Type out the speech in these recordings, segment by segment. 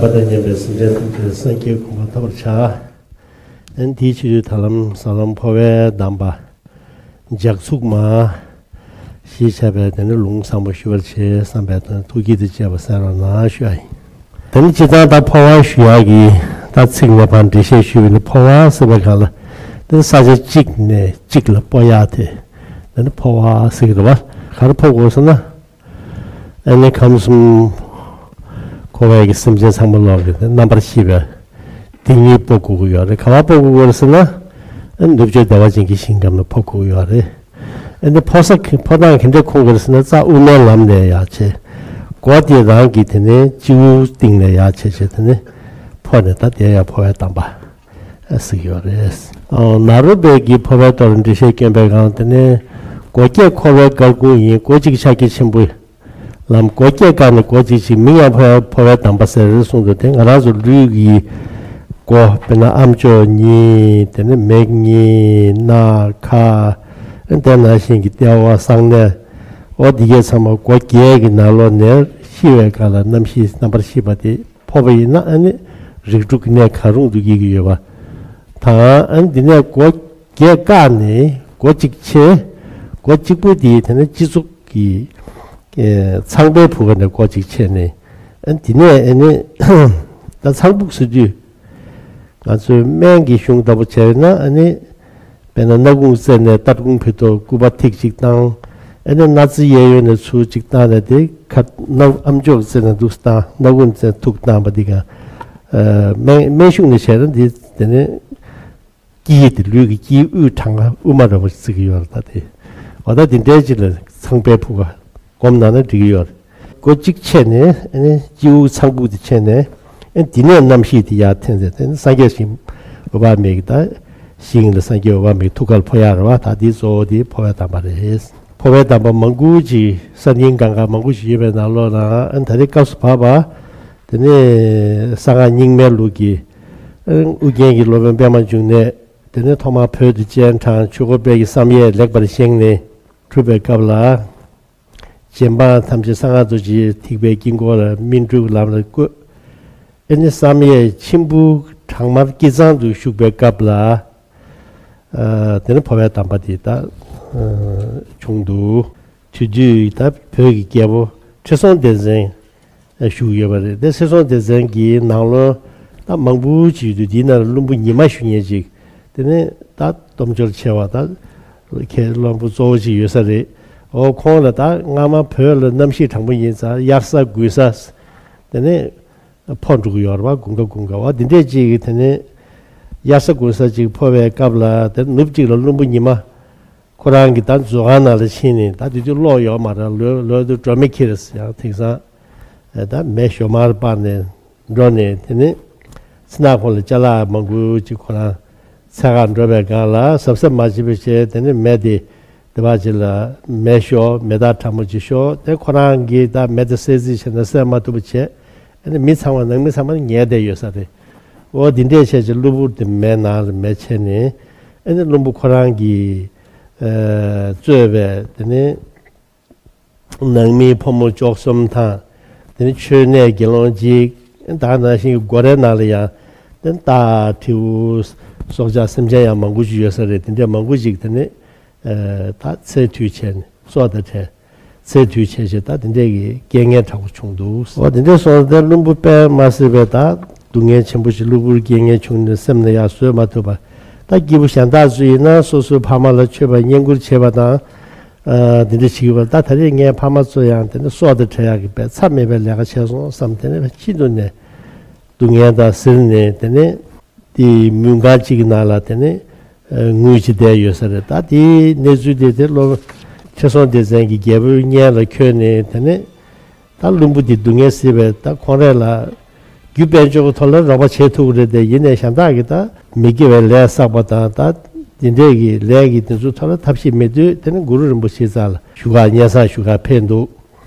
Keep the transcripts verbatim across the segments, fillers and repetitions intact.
པ་དང་མཉམ་པའི་སེམས་ཅན་ཐམས་ཅད་སངས་རྒྱས་གོ་འཕང་ཐོབ་པར་བྱ། ཨན་དེའི་ཕྱིར་དུ་ད་ལམ་ཟབ་ལམ་འཕོ་བའི་གདམས་པ་ལྗགས་ཚུགས་མ་ཞེས་བྱ་བའི་དེ་ནི་ལུང་བཟང་པོ་ཞུ་བར་བྱེད་བསམ་པའི་དོན་ཐུགས་བསྐྱེད་དུ་བཅས་པ་གསན་རོགས་གནང་ཞུ་ཡ་ཡིན། དེ་ནི་སྤྱིར་བཏང་ད་འཕོ་བ་ཞུ་ཡག་གི་ད་ཚིག་ནས་ཕར་འགྲེལ་བཤད་ཞུས་པ་ནི་འཕོ་བ་ཟེར་བའི་སྒང་ལ་དེ་ནི་ས་ཆ་གཅིག་ནས་གཅིག་ལ་སྤོ་ཡག་དེ་དེ་ནི་འཕོ་བ་ཟེར་གི་རེད་བ། ག་རེ་འཕོ་དགོས་ཟེར་ན། ཨ་ནི་ཁམས་གསུམ་འཁོར་བའི་གི་སེམས་ཅན་ཚང་མ་ལོག་གི་རྣམ་པར་ཤེས་པའི་དེ་ཉིད་སྤོ་དགོས་ཀྱི་ཡོད་རེད། ག་བ་སྤོ་དགོས་ཀྱི་རེད་ཟེར་ན། ཨ་ནི་ནུབ་ཕྱོགས་བདེ་བ་ཅན་གྱི་ཞིང་ཁམས་ལ་འཕོ་དགོས་ཀྱི་ཡོད་རེད། ཨ་ནི་འཕོ་ས་གི་འཕོ་སྟངས་ག་འདྲས་འཁོར་དགོས་རེད་ཟེར་ན། རྩ་དབུ་མའི་ལམ་ནས་ཡར་བྱས། སྒོ་དེ་རང་གི་དེ་ནས་སྤྱི་བོའི་གཏིང་ནས་ཡར་བྱས་བྱས་དེ་ནས་འཕོ་ནས་ད་དེ་ཡར་འཕོ་བའི་གདམས་པ། ཟེར་གྱི་ཡོད་རེད། ཨོ། ནཱ་རོ་པའི་གི་འཕོ་བའི་ཐོག་ལ་འགྲེལ་བཤད་བསྐྱོན་པའི་སྒང་དེ་ནས་སྒོ་བརྒྱད་འཁོར་བའི་སྒར་ཀུན་ཡིན། སྒོ་གཅིག་ཕྱག་རྒྱ་ཆེན་པོའི་ལམ། སྒོ་བརྒྱད་བཀག་ནས་སྒོ་གཅིག་ཕྱིར། མིང་ཡང་འཕོ་བའི་འཕོ་བའི་གདམས་པ་ཟེར་གསུངས་འདུག་དེ་ང་རང་ཚོ་ལུས་ཀྱི་སྒོ་དཔེར་ན་ཨ་མཆོག་གཉིས། དེ་ནས་མིག་གཉིས། སྣ། ཁ། དེ་ནང་བཞིན་གྱི་ལྟེ་བ་གསང་གནས། འོ་འདི་གས་ཚང་མ་སྒོ་བརྒྱད་ཀྱི་ནང་ལོགས་ནས་ཤི་བའི་སྒང་ལ་རྣམ་ཤེས་རྣམ་པར་ཤེས་པ་དེ། འཕོ་བ་ཡིན་ན་ཨ་ནི་རིགས་དྲུག་གི་གནས་གང་རུང་དུ་སྐྱེ་གི་ཡོད་པ་དང་། ཨ་ནི་འདི་ནས་སྒོ་བརྒྱད་བཀག་ནས་སྒོ་གཅིག་ཕྱེ། སྒོ་གཅིག་པོ་དེ་དེ་ནས་སྤྱི་གཙུག་གི་ཨེ་ཚངས་པའི་བུ་ག་ནས་སྒོ་གཅིག་ཕྱེ་ནས། ཨ་ནི་འདི་ནས་ཨ་ནི་ད་ཚངས་བུག་ཟེར་དུས། ང་ཚོའི་སྨན་གྱི་གཞུང་ལྟ་བུ་བྱས་ན་ཨ་ནི། དཔེར་ན་སྣ་ཁུང་རྩེ་ནས་སྟར་ཁུང་བར་དུ་སྐུད་པ་ཐིག་གཅིག་བཏང་། ཨ་ནི་སྣ་རྩེ་གཡས་གཡོན་ནས་ཚུར་གཅིག་བཏང་ནས་དེ་ཁ་སྣ་ཨ་མཆོག་རྩེ་ནས་འདུག་བཏང་། སྣ་ཁུང་རྩེ་ཐུག་བཏང་བ་འདི་ག་ཨ་སྨན་སྨན་གཞུང་ནས་བྱས་ན་འདི་དེ་ནི་དཀྱིལ་དེ་ལུས་ཀྱི་དཀྱིལ་དབུས་གྲངས་ཀ་དབུ་མ་ར་བ་བརྩི་གི་ཡོད་རེད། ད་དེ་འོ་ད་དེ་འདྲའི་ཅིག་ལ་ཚངས་པའི་བུ་ག་སྒོམ་ན་ན་འགྲིག་གི་ཡོད་རེད། སྒོ་གཅིག་ཕྱེ་ནས་ཨ་ནི་སྤྱི་བོའི་ཚངས་བུག་དེ་ཕྱེ་ནས་ཨ་ནི་དེ་ནས་རྣམ་ཤེས་དེ་ཡར་འཐེན་ཏེ་དེ་ནི་སངས་རྒྱས་ཞིང་འོད་དཔག་མེད་ཀྱི་ད་ཞིང་ལ་སངས་རྒྱས་འོད་དཔག་མེད་ཀྱི་ཐུགས་ཀ་ལ་འཕོ་ཡག་རེད་བ། ད་དེ་གཙོ་བོ་དེ་འཕོ་བའི་གདམས་པ་རེད། འཕོ་བའི་གདམས་པ་མང་པོ་ཅིག་གསར་རྙིང་གང་ག་མང་པོ་ཞིག་ཡོད་པའི་ནང་ལོགས་ལ་ཨ་ནི་ད་རེས་སྐབས་སུ་བབས་པ་དེ་ནས་གསང་སྔགས་རྙིང་མའི་ལུགས་ཀྱི་ཨ་ནི་ཨུ་རྒྱན་གྱི་སློབ་དཔོན་པདྨ་འབྱུང་གནས་དེ་ནས་ཐོག་མར་བོད་དུ་སྤྱན་དྲངས། ཆོས་འཁོར་དཔལ་གྱི་བསམ་ཡས་ལེགས་པར་བཞེངས་ནས་གྲུབ་པའི་སྐབས་ལ། རྗེ་འབངས་ཐམས་ཅད་གསང་སྔགས་རྡོ་རྗེའི་ཐེག་པའི་དཀྱིལ་འཁོར་ལ་སྨིན་གྲོལ་གྱི་ལམ་ལ་བཀོད། ཨེ་ནི་བསམ་ཡས་མཆིམས་ཕུ་བྲག་དམར་དཀྱིལ་ཚང་དུ་བཞུགས་པའི་སྐབས་ལ། ཨ་དེ་ནི་འཕོ་བའི་གདམས་པ་དེ་ད་ཨ་བྱུང་འདུག་དེ་དུས་ད་བོད་ཀྱི་རྒྱལ་པོ་ཁྲི་སྲོང་ལྡེ་བཙན་བཞུགས་ཡོད་པ་རེད། དེ་ཁྲི་སྲོང་ལྡེ་བཙན་གྱི་ནང་ལོ་ད་མང་པོ་ཅིག་ཡོད་དུས་དེའི་ནང་ལ་བློན་པོ་ཉི་མ་ཞུ་མཁན་ཅིག་དེ་ནི་ད་སྟོབས་འབྱོར་ཆེ་བ་ད་མཁས་བློན་པོ་གཙོ་བོ་ཅིག་ཡོད་ས་རེད། འོ་ཁོང་ལ་ད་སྔ་མ་བོད་ལ་གནམ་གཤིས་གྲང་མོ་ཡིན་ཙང་དབྱར་ས་དགུན་ས་དེ་ནི་འཕོ་འགྲོ་གི་ཡོད་རེད་བ། དགུན་ཁ་དགུན་ཁ་བ་འདི་འདྲས་ཅིག་གི་དེ་ནི་དབྱར་ས་དགུན་ས་ཅིག་འཕོ་བའི་སྐབས་ལ་དེ་ནུབ་ཅིག་ལ་བློན་པོ་ཉི་མ་ཁོ་རང་གི་ད་མཛོད་ཁང་ནང་ལ་ཕྱིན་ནས། ད་དེ་དུས་གློག་ཡོད་མ་རེད། ལོས་ལོས་དུ་སྒྲོན་མེ་ཁྱེར་ཡང་དེང་སང་ད་མེ་ཞོ་མར་སྤར་ནས་འགྲོ་ནས་དེ་ནི་ཚེ་ན་ཁོང་ལ་ཅ་ལག་མང་པོ་ཅིག་ཁོ་རང་འཚོལ་གར་འགྲོ་བའི་སྒང་ལ་གཟབ་གཟབ་མ་བྱས་པ་བྱས་དེ་ནི་མེ་དེ་དེ་བ་ཅིག་ལ་མེ་ཤོར། མེ་སྟག་ཕྲ་མོ་ཅིག་ཤོར། དེ་ཁོ་རང་གིས་ད་མེ་དེ་བསད་རྩིས་བྱས་ན་བསད་མ་ཐུབ་པ་བྱས། ཨ་ནི་མི་ཚང་མ་ནང་མི་ཚང་མ་ཉལ་བསྡད་ཡོད་ས་རེད། འོ་འདི་འདྲས་བྱས་ཅིག་གློ་བུར་དེ་མེ་ནང་ལ་མེ་མཆེད་ནས་ཨ་ནི་བློན་པོ་ཁོ་རང་གིས་ཨ་གཙོས་པའི་དེ་ནི། ནང་མི་ཕོ་མོ་བཅུ་གསུམ་དང་། དེ་ནི་མཆོད་གནས་དགེ་སློང་གཅིག་ད་ནང་བཞིན་གྱི་སྒོ་རའི་ནང་ལ་ཡང་དེ་ནི་སྟག་དྲེའུ་སྲོག་ཆགས་སེམས་ཅན་ཡང་མང་པོ་ཅིག་ཡོད་ས་རེད། དེ་འདྲས་མང་པོ་ཅིག་དེ་ནི་ད་ཚེ་དུས་བྱས་ནས་སྲོག་དང་བྲལ། ཚེ་དུས་བྱས་བྱས་ད་དེ་འདྲས་ཀྱི་རྐྱེན་ངན་དྲག་པོ་བྱུང་འདུག་འོ་དེ་འདྲས་སོང་ཙང་བློན་པོ་དཔེ་མ་སྲིད་པའི་ད་སྡུག་བསྔལ་ཆེན་པོ་ཞིག་གློ་བུར་རྐྱེན་ངན་བྱུང་ནས་སེམས་ལ་ཡང་བཟོད་མ་ཐུབ་པ། ད་སྐྱེས་བུ་གཞན་དག་ཚོ་ཡིན་ན་སོ་སོའི་ཕ་མ་ལ་མཆོད་པ་བསྙེན་བཀུར་བྱེད་པ་དང་། ཨ་འདི་འདྲ་བྱེད་ཀྱི་ཡོད་པ། ད་ད་རེས་ངའི་ཕ་མ་ཚོ་ཡང་དེ་ནི་སྲོག་དང་བྲལ་ཡག་གི་དཔེ་མཚམས་མེད་པའི་ལས་ཀ་བྱས་སོང་བསམ། དེ་ནི་ཤིན་ཏུ་ནས་སྡུག་བསྔལ་དང་ཟེར་ནས་དེ་ནི་དེའི་མུན་ཁང་གཅིག་གི་ནང་ལ་དེ་ནི་ཨ་ངུས་བྱས་བསྡད་ཡོད་ས་རེད། ད་དེའི་གནས་ཚུལ་དེ་དེ་བློན་ཁྲི་སྲོང་ལྡེ་བཙན་གྱི་རྒྱལ་པོའི་སྙན་ལ་ཁྱོན་ནས་དེ་ནི། ད་བློན་པོ་འདི་སྡུག་བསྔལ་སེལ་བའི་ད་ཁོང་རང་ལ་རྒྱུ་དཔལ་འབྱོར་གྱི་ཐོག་ལ་རོགས་པ་བྱེད་ཐུབ་ཀྱི་རེད་དེ། ཡིན་ནའི་གཞན་དག་གིས་ད་མི་དགེ་བའི་ལས་བསགས་པ་དང་ད་འདི་འདྲས་ཀྱི་ལས་ཀྱི་དེ་ཚོའི་ཐོག་ལ་ཐབས་ཤེས་མེད་དུས་དེ་ནི་གུ་རུ་རིན་པོ་ཆེའི་རྩ་ལ་བཞུགས་གར་སྙན་སེང་ཞུ་གར་ཕེབས་འདུག་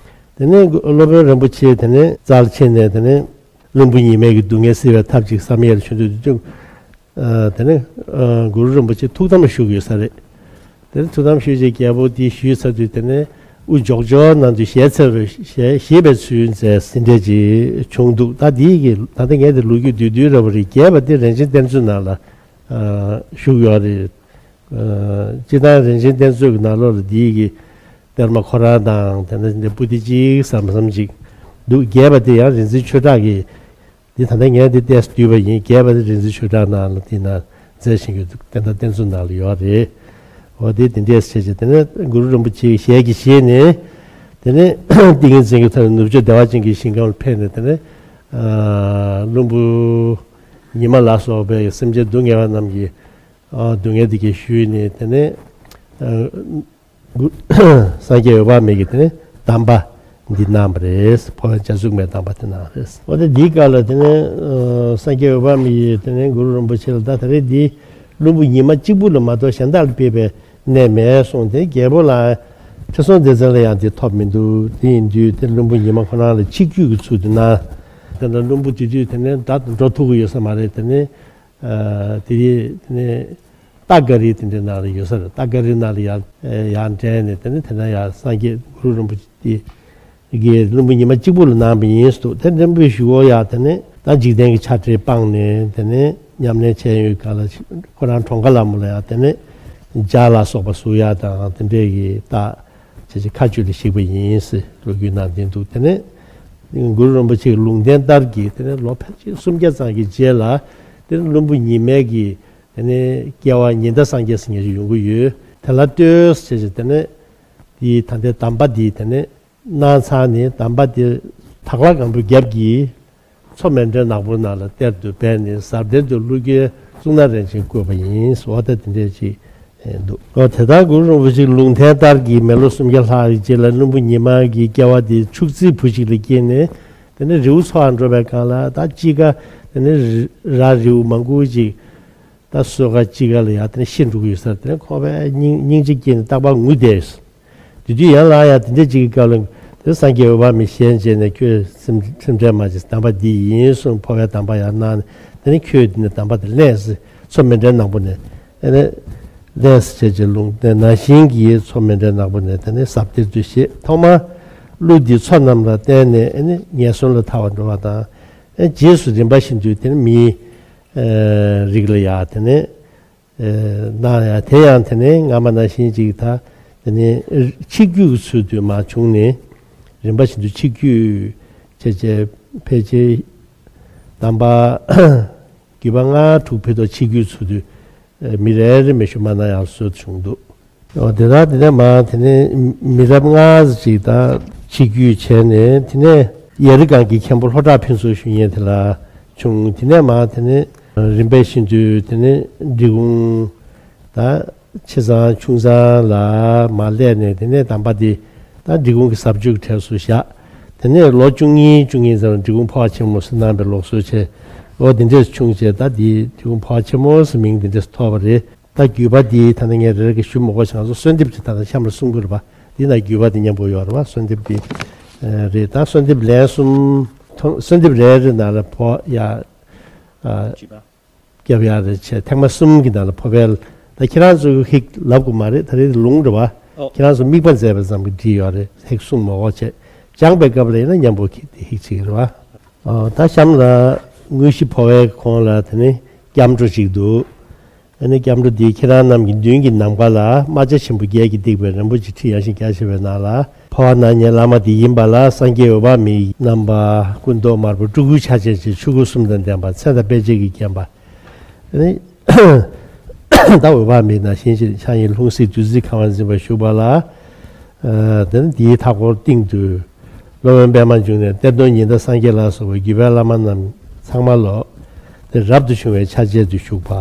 དེ་ནས་སློབ་དཔོན་རིན་པོ་ཆེ་དེ་ནས་རྩ་ལ་ཕྱིན་ནས་དེ་ནས་བློན་པོ་ཉི་མའི་གི་སྡུག་བསྔལ་སེལ་བའི་ཐབས་ཅིག་བསམ་ཡས་ལ་བྱོན་དུས་དེ་དུས། ཨ་དེ་ནས་ཨ་གུ་རུ་རིན་པོ་ཆེ་ཐུགས་དམ་བཞུགས་ཡོད་ས་རེད། དེ་ནས་ཐུགས་དམ་བཞུགས་རྗེས་རྒྱལ་པོ་དེ་ཞུས་ཚར་དུས་དེ་ནས་ དབུ་འཇོག་འཇོག་གནང་དུས་ཞལ་འཚལ་བའི་ཞལ་བཞེས་པའི་ཚུལ་མཛད་དེ་འདྲ་ཅིག་བྱུང་འདུག་ད་འདི་གི་ད་ལྟ་ངས་དེ་ལོ་རྒྱུས་བསྡུས་བསྡུས་ར་བ་རེད། རྒྱས་པ་དེ་རིན་ཆེན་གཏེར་མཛོད་ནང་ལ་བཞུགས་ཡོད་རེད། སྤྱིར་བཏང་རིན་ཆེན་གཏེར་མཛོད་ཀྱི་ནང་ལོགས་ལ་འདི་གི་གཏེར་མ་ཁོ་རང་དང་དེ་འདྲ་འདི་པོ་ཏི་གཅིག་ཟམ་ཟམ་ཅིག་འདུག་རྒྱས་པ་དེ་ཡང་རིག་འཛིན་ཆོས་གྲགས་ཀྱིས། འདི་ད་ལྟ་ངས་འདི་ཏོག་ཙམ་བསྡུས་པ་ཡིན། རྒྱས་པ་དེ་རིག་འཛིན་ཆོས་གྲགས་ནང་ལ་འདི་ན་མཛད་བཞིན་ཡོད་འདུག་དེ་འདྲ་གཏེར་མཛོད་ནང་ལ་ཡོད་རེད། འོ་དེ་དེ་འདྲས་བྱས་བྱས་དེ་ནས་གུ་རུ་རིན་པོ་ཆེའི་ཞལ་གྱིས་བཞེས་ནས། དེ་ནས་ཏིང་ངེ་འཛིན་གྱི་ཐབས་ནུབ་ཕྱོགས་བདེ་བ་ཅན་གྱི་ཞིང་ཁམས་ལ་ཕེབས་ནས། དེ་ནས་ཨ་བློན་པོ་ཉི་མ་ལ་སོགས་པའི་སེམས་ཅན་སྡུག་བསྔལ་བ་རྣམས་ཀྱི་ཨ་སྡུག་བསྔལ་དེ་གས་ཞུས་ནས། དེ་ནས་ཨ་སངས་རྒྱས་འོད་དཔག་མེད་ཀྱིས་དེ་ནས་གདམས་པ་འདི་གནང་བ་རེད། འཕོ་བའི་བྱ་གཟུགས་མའི་གདམས་པ་དེ་གནང་བ་རེད། འོ་དེ་འདིའི་སྐབས་ལ་དེ་ནས་ཨ་སངས་རྒྱས་འོད་དཔག་མེད་ཀྱིས་དེ་ནས་གུ་རུ་རིན་པོ་ཆེ་ལ། ད་ད་རེས་འདི་བློན་པོ་ཉི་མ་གཅིག་པུ་ལ་མ་གཏོགས་གཞན་དག་ལ་ཕེབས་པའི་གནས་མེད་གསུངས་ཏེ། རྒྱལ་པོ་ལ་ཁྲི་སྲོང་ལྡེ་བཙན་ལ་ཡང་འདི་ཐོབ་མི་འདུག་དེ་ཡིན་དུས་དེ་བློན་པོ་ཉི་མ་ཁོ་རང་ལ་ཆིབས་བསྒྱུར་གྱི་ཚུལ་དུ་གནང་། དེ་ལ་བློན་པོ་དེ་དུས་དེ་ནས་ད་འགྲོ་ཐུབ་ཀྱི་ཡོད་ས་མ་རེད། དེ་ནས་ཨ་དེ་དེ་ནས་སྟག་ག་རི་དེ་འདྲའི་ནང་ལ་ཡོད་ས་རེད། སྟག་ག་རི་ནང་ལ་ཡར་ཡར་འདྲེན་ནས། དེ་ནས་དེ་ན་ཡར་སངས་རྒྱས་གུ་རུ་རིན་པོ་ཆེ་དེ་གིས་བློན་པོ་ཉི་མ་གཅིག་པུ་ལ་གནང་བ་ཡིན་ཟེར་འདུག་དེ་འདྲ་པོའི་གཞུག་གུ་ཡར་དེ་ནས་ད་འཇིག་རྟེན་གྱི་ཆགས་བྲལ་སྤངས་ནས། དེ་ནས་ཉམས་ལེན་བྱས་ཡོད་སྐབས་ལ་ཁོ་རང་གྲོངས་ཁ་ལ་མོ་ལ་ཡར་དེ་ནས་ལྗགས་ལ་སོགས་པ་གཟུགས་ཡ་དང་དེ་འདྲའི་གི་རྟགས་བྱས་བྱས་མཁའ་སྤྱོད་ལ་གཤེགས་པ་ཡིན་ཟེར་ལོ་རྒྱུས་ནང་བསྟན་འདུག་དེ་ནས་གུ་རུ་རིན་པོ་ཆེའི་ལུང་བསྟན་ལྟར་གྱི་དེ་ནས་ལོ་ཕལ་ཆེར་སུམ་བརྒྱ་ཙམ་གྱི་རྗེས་ལ། དེ་ནས་བློན་པོ་ཉི་མའི་གི་དེ་ནས་སྐྱེ་བ་ཉི་ཟླ་སངས་རྒྱས་ཟེར་མཁན་ཞིག་ཡོང་གི་ཡོད། དེ་ལ་ལྟོས་ཟེར་བྱས་བྱས། དེ་ནས་དེའི་ད་ལྟའི་གདམས་པ་འདི་དེ་ནས་གནང་ཚར་ནས། གདམས་པ་འདི་དྭགས་ལྷ་སྒམ་པོའི་རྒྱབ་ཀྱི་མཚོ་མཎྜལ་ནག་པོ་ནང་ལ་གཏེར་དུ་སྦས་ནས་ཟབ་གཏེར་དུ་ཀླུ་རྒྱལ་གཙུག་ན་རིན་ཆེན་བཀོད་པ་ཡིན། འོ་ད་དེ་འདྲས་ཅིག་འདུག་འོ་དེ་ལྟར་གུ་རུ་རིན་པོ་ཆེའི་ལུང་བསྟན་ལྟར་གྱི་མི་ལོ་སུམ་བརྒྱ་ལྷག་གི་རྗེས་ལ་བློན་པོ་ཉི་མ་གི་སྐྱེ་བ་དེ་ཕྱུག་རྫིའི་བུ་ཞིག་ལ་སྐྱེས་ནས། དེ་ནས་རི་བོ་ཚོ་བར་འགྲོ་བའི་སྒང་ལ་ད་དཔྱིད་ཀ་དེ་ནས་རི་ར་རི་བོ་མང་པོ་ཅིག་ད་སོས་ཀ་དཔྱིད་ཀ་ལ་ཡར་དེ་ནས་ཤི་འགྲོ་གི་ཡོད་ས་རེད། དེ་ནས་ཁོ་པས་སྙིང་སྙིང་རྗེ་སྐྱེས་ནས་རྟག་པར་ངུས་བསྡད་ཡོད། དེ་དུས་ཡང་ལ་ཡང་དེ་འདྲ་ཅིག་གི་སྐབས་ལ་དེ་སངས་རྒྱས་འོད་དཔག་མེད་ཞལ་མཇལ་ནས། ཁྱོད་སེམས་སེམས་ཁྲལ་མ་བྱེད། གདམས་པ་འདི་ཡིན་གསུངས། འཕོ་བའི་གདམས་པ་ཡང་གནང་ནས། དེ་ནས་ཁྱོད་འདི་ནས་གདམས་པ་དེ་ལེན་ཟེར། མཚོ་མཎྜལ་ནག་པོ་ནས་དེ་ནས་ལེན་ཟེར་བྱས་བྱས་ལུང་བསྟན་ནང་བཞིན་གྱི་མཚོ་མཎྜལ་ནག་པོ་ནས་དེ་ནས་ཟབ་གཏེར་དུ་བཞེས། ཐོག་མར་གླུ་འདི་མཚོ་རྣམས་ལ་བརྟེན་ནས་ཨ་ནི་ངན་སོང་ལ་ཐར་བར་འགྲོ་བ་དང་། ཨ་རྗེས་སུ་རིམ་པ་བཞིན་དུ་དེ་ནས་མིའི་ཨ་རིགས་ལ་ཡང་དེ་ནས་ཨ་གནང་ཡ། དེ་ཡང་དེ་ནས་སྔ་མ་ནང་བཞིན་ཅིག་ད་དེ་ནས་ཆིབས་བསྒྱུར་གྱི་ཚུལ་དུ་མར་བྱུང་ནས། རིམ་པ་བཞིན་དུ་ཆིབས་བསྒྱུར་བྱས་བྱས་ཕལ་ཆེར་གདམས་པ་བརྒྱུད་པ་ལྔ་དྲུག་ཕུད་རྡོག་ཆིབས་བསྒྱུར་ཚུལ་དུ་མི་རེ་རེ་མི་ཞུ་མ་གནང་ཡག་བཟོས་བྱུང་འདུག་འོ་དེ་དག་དེ་ནས་མར་དེ་ནས་མི་རབས་ལྔ་ཙམ་ཅིག་ད་ཆིབས་བསྒྱུར་བྱས་ནས། དེ་ནས་ཡ་རི་སྒང་གི་མཁན་པོ་ལྷོ་བྲག་ཕུན་ཚོགས་ཞུ་མཁན་དེ་ལ་བྱུང་། དེ་ནས་མར་དེ་ནས་རིམ་པས་བཞིན་དུ་དེ་ནས་འབྲི་གུང་ད་ཆེ་ཚང་ཆུང་ཚང་ལ་མར་སླེབས་ནས། དེ་ནས་གདམས་པ་འདི་ད་འབྲི་གུང་གི་ཟབ་ཆོས་ཀྱི་གྲས་སུ་བཞག་དེ་ནས་ལོ་བཅུ་གཉིས་བཅུ་གཉིས་ཙམ་འབྲི་གུང་འཕོ་བ་ཆེན་མོ་ཟེར་གནང་བའི་ལུགས་སྲོལ་བྱས། འོ་དེ་འདྲས་བྱུང་བྱས། ད་འདི་འབྲི་གུང་འཕོ་བ་ཆེན་མོ་ཟེར་མིང་དེ་འདྲས་ཐོགས་པ་རེད། ད་བརྒྱུད་པ་འདི་ད་ནི་ངས་རེ་རེ་གི་ཞུ་མི་དགོས་ཤིང་། ང་ཚོ་གསོལ་འདེབས་ཅིག་ད་ལྟ་གཤམ་ལ་གསུང་གི་རེད་པ། འདི་ན་བརྒྱུད་པ་འདི་མཉམ་པོ་ཡོད་རེད་པ། གསོལ་འདེབས་འདི་ཨ་རེད། ད་གསོལ་འདེབས་ལན་གསུམ་ཐོ་གསོལ་འདེབས་རེ་རེ་ནང་ལ་འཕོ་ཡ་ཨ་བརྒྱབ་ཡ་རེ་བྱས། ཐེངས་མ་གསུམ་གྱི་ནང་ལ་འཕོ་བའི། ད་ཁྱེད་རང་ཚོས་ཧིག་ལབ་དགོས་མ་རེད། ད་རེས་ལུང་རེད་པ། ཨོ། ཁྱེད་རང་ཚོ་དམིགས་པ་མཛད་པ་ཙམ་གྱིས་འགྲིག་ཡོད་རེད། ཧིག་གསུང་མི་དགོས་བྱས། སྦྱངས་པའི་སྐབས་ལ་ཡིན་ན་མཉམ་པོ་ཁྱེད་དེ་ཧིག་བྱེད་ཀྱི་རེད་པ། ཨོ། ད་གཤམ་ལ་དངོས་གཞི་འཕོ་བའི་གོང་ལ་དེ་ནི་སྐྱབས་འགྲོ་ཅིག་འདུག་ཨ་ནི་སྐྱབས་འགྲོ་འདི་ཁྱེད་རང་རྣམས་ཀྱི་མདུན་གྱི་ནམ་མཁའ་ལ། རྨ་བྱ་ཆེན་པོ་བརྒྱད་ཀྱིས་བཏེགས་པའི་རིན་པོ་ཆེའི་ཁྲི་ཡངས་ཤིང་རྒྱ་ཆེ་བའི་ནང་ལ། འཕོ་བ་གནང་མཁན་བླ་མ་འདི་ཡིན་པ་ལ། སངས་རྒྱས་འོད་དཔག་མེད་རྣམ་པ་སྐུ་མདོག་དམར་པོ་སྤྲུལ་སྐུའི་ཆ་བྱད་ཅན། ཆོས་སྐུ་གསུམ་དང་ལྡན་པ། མཚན་དང་དཔེ་བྱད་ཀྱིས་བརྒྱན་པ། ཨ་ནི་ད་འོད་དཔག་མེད་ནང་བཞིན་ཅིག་ཕྱག་གཉིས་ལྷུང་བཟེད་བདུད་རྩིས་གང་བར་འཛིན་པར་བཞུགས་པ་ལ། ཨ་དེ་ནི་འདིའི་མཐའ་སྐོར་སྟེང་དུ་སློབ་དཔོན་པདྨ་འབྱུང་གནས། གཏེར་སྟོན་ཉི་ཟླ་སངས་རྒྱས་ལ་སོགས་པའི་བརྒྱུད་པའི་བླ་མ་རྣམས་ཚང་མ་ལོ་དེ་རབ་ཏུ་བྱུང་བའི་ཆ་བྱད་དུ་བཞུགས་པ་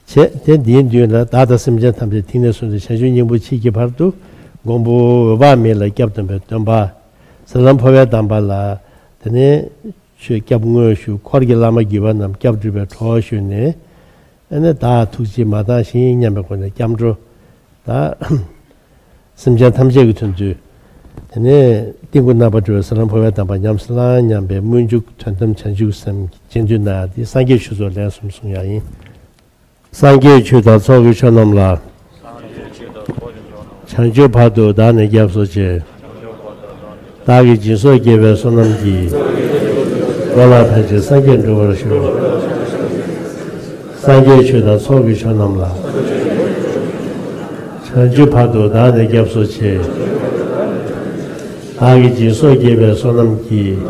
བྱས། དེ་འདིའི་མདུན་ལ་བདག་དང་སེམས་ཅན་ཐམས་ཅད་མཐིང་ནས་བཟུང་སྟེ་བྱང་ཆུབ་སྙིང་པོར་མཆིས་ཀྱི་བར་དུ། མགོན་པོ་འོད་དཔག་མེད་ལ་སྐྱབས་སྡོམ་པའི་སྡོམ་པ། ཟབ་ལམ་འཕོ་བའི་གདམས་པ་ལ་དེ་ནས་ཆོས་སྐྱབས་དངོས་ཞུ། འཁོར་གྱི་བླ་མ་བརྒྱུད་པ་རྣམས་སྐྱབས་སྒྲུབ་པའི་གྲོགས་ཞུ་ནས། ཨ་ནི་བདག་ཐུགས་རྗེས་མ་བཏང་ཞིང་སྙམ་པའི་སྒོ་ནས་སྐྱབས་འགྲོ། ད་སེམས་ཅན་ཐམས་ཅད་ཀྱི་དོན་དུ། དེ་ནས་ཏིང་ངེ་འཛིན་རྣམ་པར་གྲོལ་བའི་ཟབ་ལམ་འཕོ་བའི་གདམས་པ་ཉམས་སུ་བླང་སྙམ་པའི་སྨོན་འཇུག་དོན་དམ་བྱང་ཆུབ་སེམས་ཀྱི་རྗེས་ཟློས་གནང་ཡ་དེ་སངས་རྒྱས་ཆོས་ཚོགས་ལན་གསུམ་གསུང་ཡ་ཡིན། སངས་རྒྱས་ཆོས་དང་ཚོགས་ཀྱི་མཆོག་རྣམས་ལ། སངས་རྒྱས་ཆོས་དང་ཚོགས་ཀྱི་མཆོག་རྣམས་ལ། བྱང་ཆུབ་བར་དུ་བདག་ནི་སྐྱབས་སུ་མཆི། བདག་གིས་སྦྱིན་སོགས་བགྱིས་པའི་བསོད་ནམས་ཀྱིས། འགྲོ་ལ་ཕན་ཕྱིར་སངས་རྒྱས་འགྲུབ་པར་ཤོག། སངས་རྒྱས་ཆོས་དང་ཚོགས་ཀྱི་མཆོག་རྣམས་ལ། བྱང་ཆུབ་བར་དུ་བདག་ནི་སྐྱབས་སུ་མཆི། བདག་གིས་སྦྱིན་སོགས་བགྱིས་པའི་བསོད་ནམས་ཀྱིས།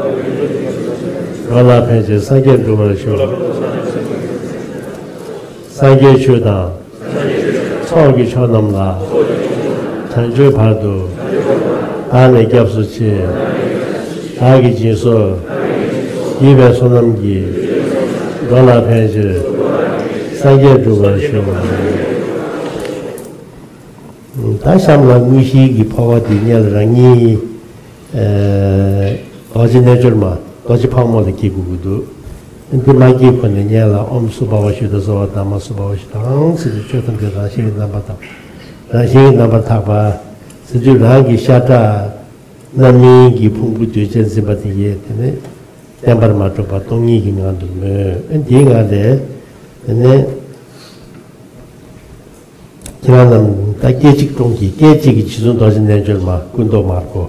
འགྲོ་ལ་ཕན་ཕྱིར་སངས་རྒྱས་འགྲུབ་པར་ཤོག། སངས་རྒྱས་ཆོས་དང་། ཚོགས་ཀྱི་མཆོག་རྣམས་ལ། བྱང་ཆུབ་བར་དུ། བདག་ནི་སྐྱབས་སུ་མཆི། བདག་གིས་སྦྱིན་སོགས། བགྱིས་པའི་བསོད་ནམས་ཀྱིས། འགྲོ་ལ་ཕན་ཕྱིར། སངས་རྒྱས་འགྲུབ་པར་ཤོག། ད་གཤམ་ལ་དངོས་གཞིའི་གི་འཕོ་བ་དེ་སྔོན་ལ་རང་ཉིད། ཨེ། རྡོ་རྗེ་རྣལ་འབྱོར་མ། རྡོ་རྗེ་ཕག་མོ་ལ་སྐྱེ་དགོས་ཀྱི་འདུག། འདི་མ་སྐྱེས་གོང་ནས་སྔོན་ལ་ཨོཾ་སུ་བྷ་བ་ཤུདྡྷ་སརྦ་དྷརྨ་སུ་བྷ་བ་ཤུདྡྷ་ཨང་ཟེར་ཏེ་ཆོས་ཐམས་ཅད་རང་བཞིན་གྱིས་རྣམ་པར་དག། རང་བཞིན་གྱིས་རྣམ་པར་དག་པ་ཟེར་དུས་རང་གི་ཤ་ཁྲག་རྣམ་སྨིན་གྱི་ཕུང་པོ་འདུས་བྱས་འཛིན་པ་དེ་ཡིས་དེ་ནི་བརྟན་པར་མ་གྲུབ་པ་སྟོང་ཉིད་ཀྱི་ངང་དུ་མོས། ཨེ། འདིའི་ངང་ལས་དེ་ནི། ཁྱེད་རང་རྣམས་ད་སྐད་ཅིག་ཀྲོང་གི་སྐད་ཅིག་གིས་རྗེ་བཙུན་རྡོ་རྗེ་རྣལ་འབྱོར་མ་སྐུ་མདོག་དམར་པོ།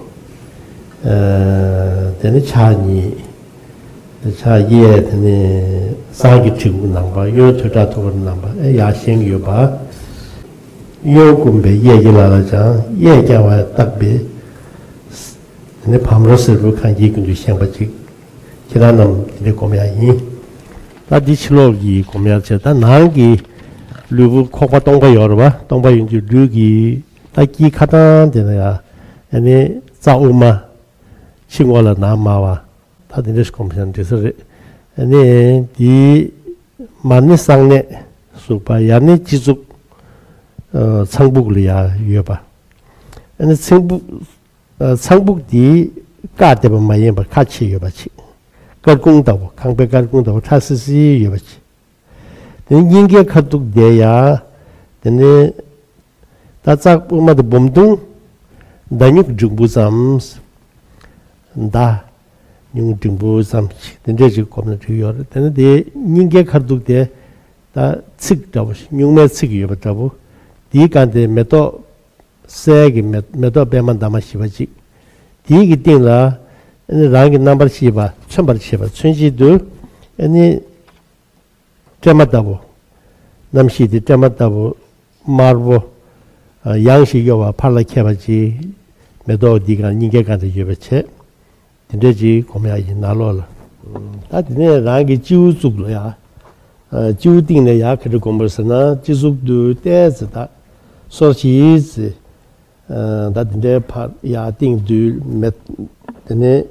ཨ། དེ་ནི་ཕྱག་གཉིས། ཕྱག་གཡས་དེ་ནི་ཟངས་ཀྱི་གྲི་གུག་བསྣམས་པ། གཡོན་ཐོད་ཁྲག་འཐུང་བར་བསྣམས་པ། ཨེ། ཡར་བཞེངས་ཡོད་པ། གཡོན་བསྐུམས་པའི་གཡས་ཀྱི་ལ་ལ་བྱང་། གཡས་བརྐྱང་བ་བཏེགས་པའི། དེ་ནི་བམ་རོ་སེར་པོ་གང་གིས་ཀུན་ཏུ་བཞེངས་པ་ཅིག། ཁྱེད་རང་རྣམས་དེ་འདྲའི་སྒོམ་ཡག་ཡིན། ད་འདི་ཕྱི་ལོགས་ཀྱི་སྒོམ་ཡག་བྱས། ད་ནང་གི་ལུས་པོ་ཁོག་པ་སྟོང་པ་ཡོད་རེད་པ། སྟོང་པ་ཡིན་དུས་ལུས་ཀྱི་ད་དཀྱིལ་ཁ་ཐང་དེ་ན་ཡ། ཨ་ནི་རྩ་དབུ་མ། ཕྱི་ངོས་ལ་ནང་དམར་བ། ད་དེ་འདྲ་ཞིག་སྒོམ་བྱས་ན་འགྲིག་ས་རེད། ཨ་ནི་འདི་མར་ནི་གསང་གནས་ཟུག་པ། ཡར་ནི་སྤྱི་གཙུག། ཨ། ཚངས་བུག་ལ་ཡ་ཡོད་པ། ཨ་ནི་ཚངས་བུག། ཨ། ཚངས་བུག་འདི་བཀག་བསྡད་པ་མ་ཡིན་པར་ཁ་ཕྱེ་ཡོད་པ་ཅིག། སྐར་ཁུང་ལྟ་བུ། ཁང་པའི་སྐར་ཁུང་ལྟ་བུ་ཁྲ་སིལ་སིལ་ཡོད་པ་ཅིག། དེ་ནས་སྙིང་གའི་ཁ་ཐུག་དེ་ཡ། དེ་ནས་ད་རྩ་དབུ་མ་དང་བུམ་ཐུང་། མདའ་སྨྱུག་འགྲེང་བུ་ཙམ། མདའ་སྨྱུག་འགྲེང་བུ་ཙམ་ཅིག་དེ་འདྲས་ཅིག་སྒོམ་ན་འགྲིག་ཡོད་རེད། དེ་ནས་དེ་སྙིང་གའི་ཁ་ཐུག་དེ་ད་ཚིགས་འདྲ་བོ་ཞིག། སྨྱུག་མའི་ཚིགས་ཡོད་པ་འདྲ་བོ། དེའི་སྒང་དེ་མེ་ཏོག་གསེར་གྱི་མེ་མེ་ཏོག་པད་མ་འདབ་མ་བཞི་པ་གཅིག། དེའི་གི་སྟེང་ལ་ཨ་ནི་རང་གི་རྣམ་པར་ཤེས་པ་མཚོན་པར་བྱེད་པ། མཚོན་བྱེད་དུ་ཨ་ནི་སྲན་མ་ལྟ་བུ། རྣམ་ཤེས་དེ་སྲན་མ་ལྟ་བུ་དམར་པོ། ཨ། ཡང་ཞིག་གཡོ་བ་ཕར་ལ་ཁྱེར་བ་ཅིག། མེ་ཏོག་འདི་གང་སྙིང་གའི་སྒང་དུ་ཡོད་པ་བྱས། དེ་འདྲས་ཅིག་སྒོམ་ཡག་ཡིན། ནང་ལོགས་ལ། ད་དེ་ནས་རང་གི་སྤྱི་བོ་གཙུག་ལ་ཡ། ཨ། སྤྱི་བོ་གཏིང་ནས་ཡར་ག་འདྲ་སྒོམ་དགོས་ཟེར་ན། སྤྱི་གཙུག་ཏུ་ཏོག་ཙམ་ད་སོར་བཞི་ཙམ། ཨ། ད་དེ་འདྲའི་ཕར་ཡར་གཏིང་དུ་མེ། དེ་ནས་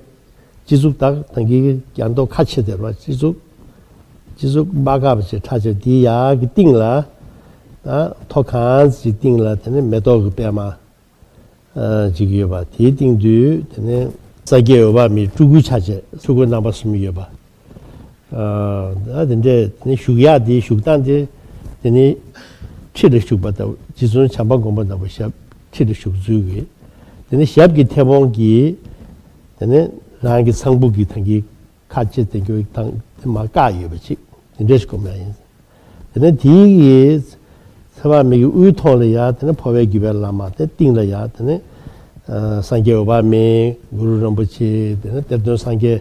སྤྱི་གཙུག་ད་ད་གིན་རྒྱ་མདོག་ཁ་ཕྱེ་བསྡད་པ། སྤྱི་གཙུག། སྤྱི་གཙུག་མ་བཀག་པ་བྱས་ཁྲ་ཕྱེ། དེའི་ཡར་གྱི་གཏིང་ལ་ད་མཐོ་གང་ཅིག་གཏིང་ལ་དེ་ནས་མེ་ཏོག་གི་པད་མ། ཨ། ཅིག་ཡོད་པ། དེའི་སྟེང་དུ་དེ་ནས་སངས་རྒྱས་འོད་དཔག་མེད་སྤྲུལ་སྐུའི་ཆ་བྱད། སྤྲུལ་སྐུ་རྣམ་པ་གསུམ་ཡོད་པ། ཨ། ད་དེ་འདྲས་དེ་ནས་བཞུགས་ཡག་དེ། བཞུགས་སྟངས་དེ་དེ་ནི་ཁྲི་ལ་བཞུགས་པ་ལྟ་བུ། རྗེ་བཙུན་བྱམས་པ་མགོན་པོ་ལྟ་བུ་ཞབས་ཁྲི་ལ་བཞུགས་ཚུལ་གྱི། དེ་ནས་ཞབས་ཀྱི་མཐེ་བོང་གིས་དེ་ནས་རང་གི་ཚངས་བུག་གི་ཐང་གི་ཁ་ཕྱེ་བསྡད་རྒྱུ་དང་དེ་མར་བཀག་ཡོད་པ་ཅིག། དེ་འདྲས་ཞིག་སྒོམ་ཡག་ཡིན། དེ་ནས་དེའི་གི་ཚེ་དཔག་མེད་ཀྱི་དབུའི་ཐོག་ལ་ཡ་དེ་ནས་འཕོ་བའི་སྒྱུ་བའི་བླ་མ། དེ་སྟེང་ལ་ཡ་དེ་ནས། ཨ། སངས་རྒྱས་འོད་དཔག་མེད། གུ་རུ་རིན་པོ་ཆེ། དེ་ནས་གཏེར་སྟོན་སངས་རྒྱས།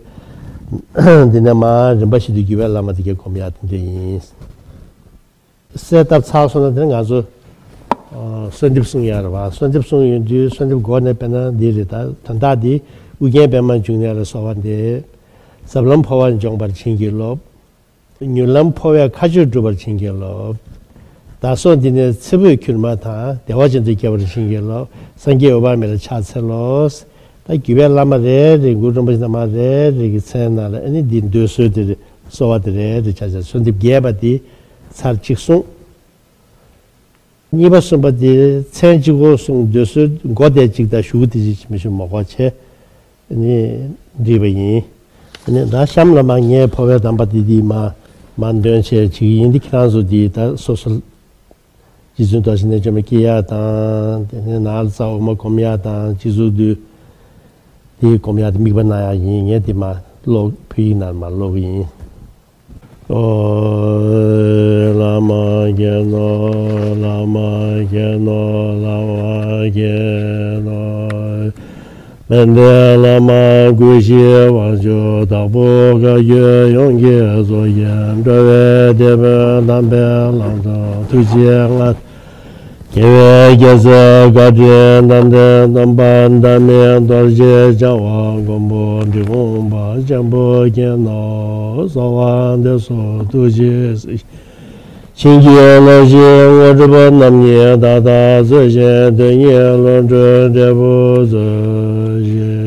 དེ་ནས་མར་རིམ་པ་བཞིན་དུ་སྒྱུ་བའི་བླ་མ་དེ་གའི་སྒོམ་ཡག་དེ་འདྲས་ཡིན། གསལ་བཏབ་ཚར་སོང་ན་དེ་ནས་ང་ཚོ། ཨ། གསོལ་འདེབས་གསུང་ཡག་རེད་པ། གསོལ་འདེབས་གསུང་ཡོང་དུས་གསོལ་འདེབས་མགོ་ནས་དཔེར་ན་འདི་རེད། ད་དོན་དག་འདི་ཨུ་རྒྱན་པདྨ་འབྱུང་གནས་ལ་གསོལ་བ་འདེབས། ཟབ་ལམ་འཕོ་བ་འབྱོངས་པར་བྱིན་གྱིས་རློབས། མྱུར་ལམ་འཕོ་བའི་མཁའ་སྤྱོད་འགྲུབ་པར་བྱིན་གྱིས་རློབས། བདག་སོགས་འདི་ནས་ཚེ་འཕོས་གྱུར་མ་ཐག། བདེ་བ་ཅན་དུ་སྐྱེ་བར་བྱིན་གྱིས་རློབས། སངས་རྒྱས་འོད་དཔག་མེད་ལ་ཕྱག་འཚལ་ལོ། ད་སྒྱུ་བའི་བླ་མ་རེ་རེ། གུ་རུ་རིན་པོ་ཆེ་རྣམ་པ་རེ་རེ་གི་མཚན་ནང་ལ་ཨ་ནི་འདི་འདོད་གསོལ་དེ་རེ། གསོལ་བ་དེ་རེ་རེ་ཆ་ཆ་གསོལ་འདེབས་རྒྱས་པ་འདི་ཚར་གཅིག་གསུངས། གཉིས་པ་གསུམ་པ་དེ་མཚན་གཅིག་པོ་གསུངས། འདོད་གསོལ་མགོ་དེ་གཅིག་དང་གཞུག་གུ་དེ་གཅིག་མི་ཤེས་མ་གོ་བྱས་ནི་འགྲིག་པ་ཡིན། ནི་ད་གཤམ་ལ་མ་ངས་འཕོ་བའི་གདམས་པ་དེ་དེ་མ་མ་འདོན་བྱས་བྱེད་ཀྱི་ཡིན། འདི་ཁྱེད་རང་ཚོ་འདི་ད་སོ་སོ་རྗེ་བཙུན་རྡོ་རྗེ་རྣལ་འབྱོར་མ་སྐྱེ་ཡག་དང་། དེ་ནས་ནང་ལ་རྩ་དབུ་མ་སྒོམ་ཡག་དང་། སྤྱི་གཙུག་ཏུ་དེ་སྒོམ་ཡག་དེ་དམིགས་པ་གནང་ཡག་ཡིན། ངས་དེ་མ་ཀློག་བོད་ཡིག་ནང་མ་ཀློག་གི་ཡིན། ཨོ། བླ་མ་མཁྱེན་ནོ། བླ་མ་མཁྱེན་ནོ། བླ་མ་མཁྱེན་ནོ། དཔལ་ལྡན་བླ་མ་སྐུ་བཞིའི་དབང་ཕྱུག་དྭགས་པོ་བཀའ་བརྒྱུད་ཡོངས་ཀྱི་གཙུག་རྒྱན་འགྲོ་བའི་དེད་དཔོན་དམ་པའི་བླ་མཚོ་ཐུགས་རྗེའི་མངའ་བདག་རྒྱལ་བའི་རྒྱལ་སྲས་བཀའ་དྲིན་དང་ལྡན་སྟོན་པ་ཟླ་མེད་རྡོ་རྗེ་འཆང་དབང་མགོན་པོ་འབྲི་གུང་པ་ཆེན་པོ་མཁྱེན་ནོ། གསོལ་བ་འདེབས་སོ། ཐུགས་རྗེས་གཟིགས་ཤིག་བྱིན་གྱིས་རློབས་ཤིག་དངོས་གྲུབ་རྣམ་གཉིས་བདག་ལྟར་སྩོལ་ཞིང་། དོན་གཉིས་ལོངས་སྤྱོད་འབྲས་བུ་སྩོལ་ཞིག་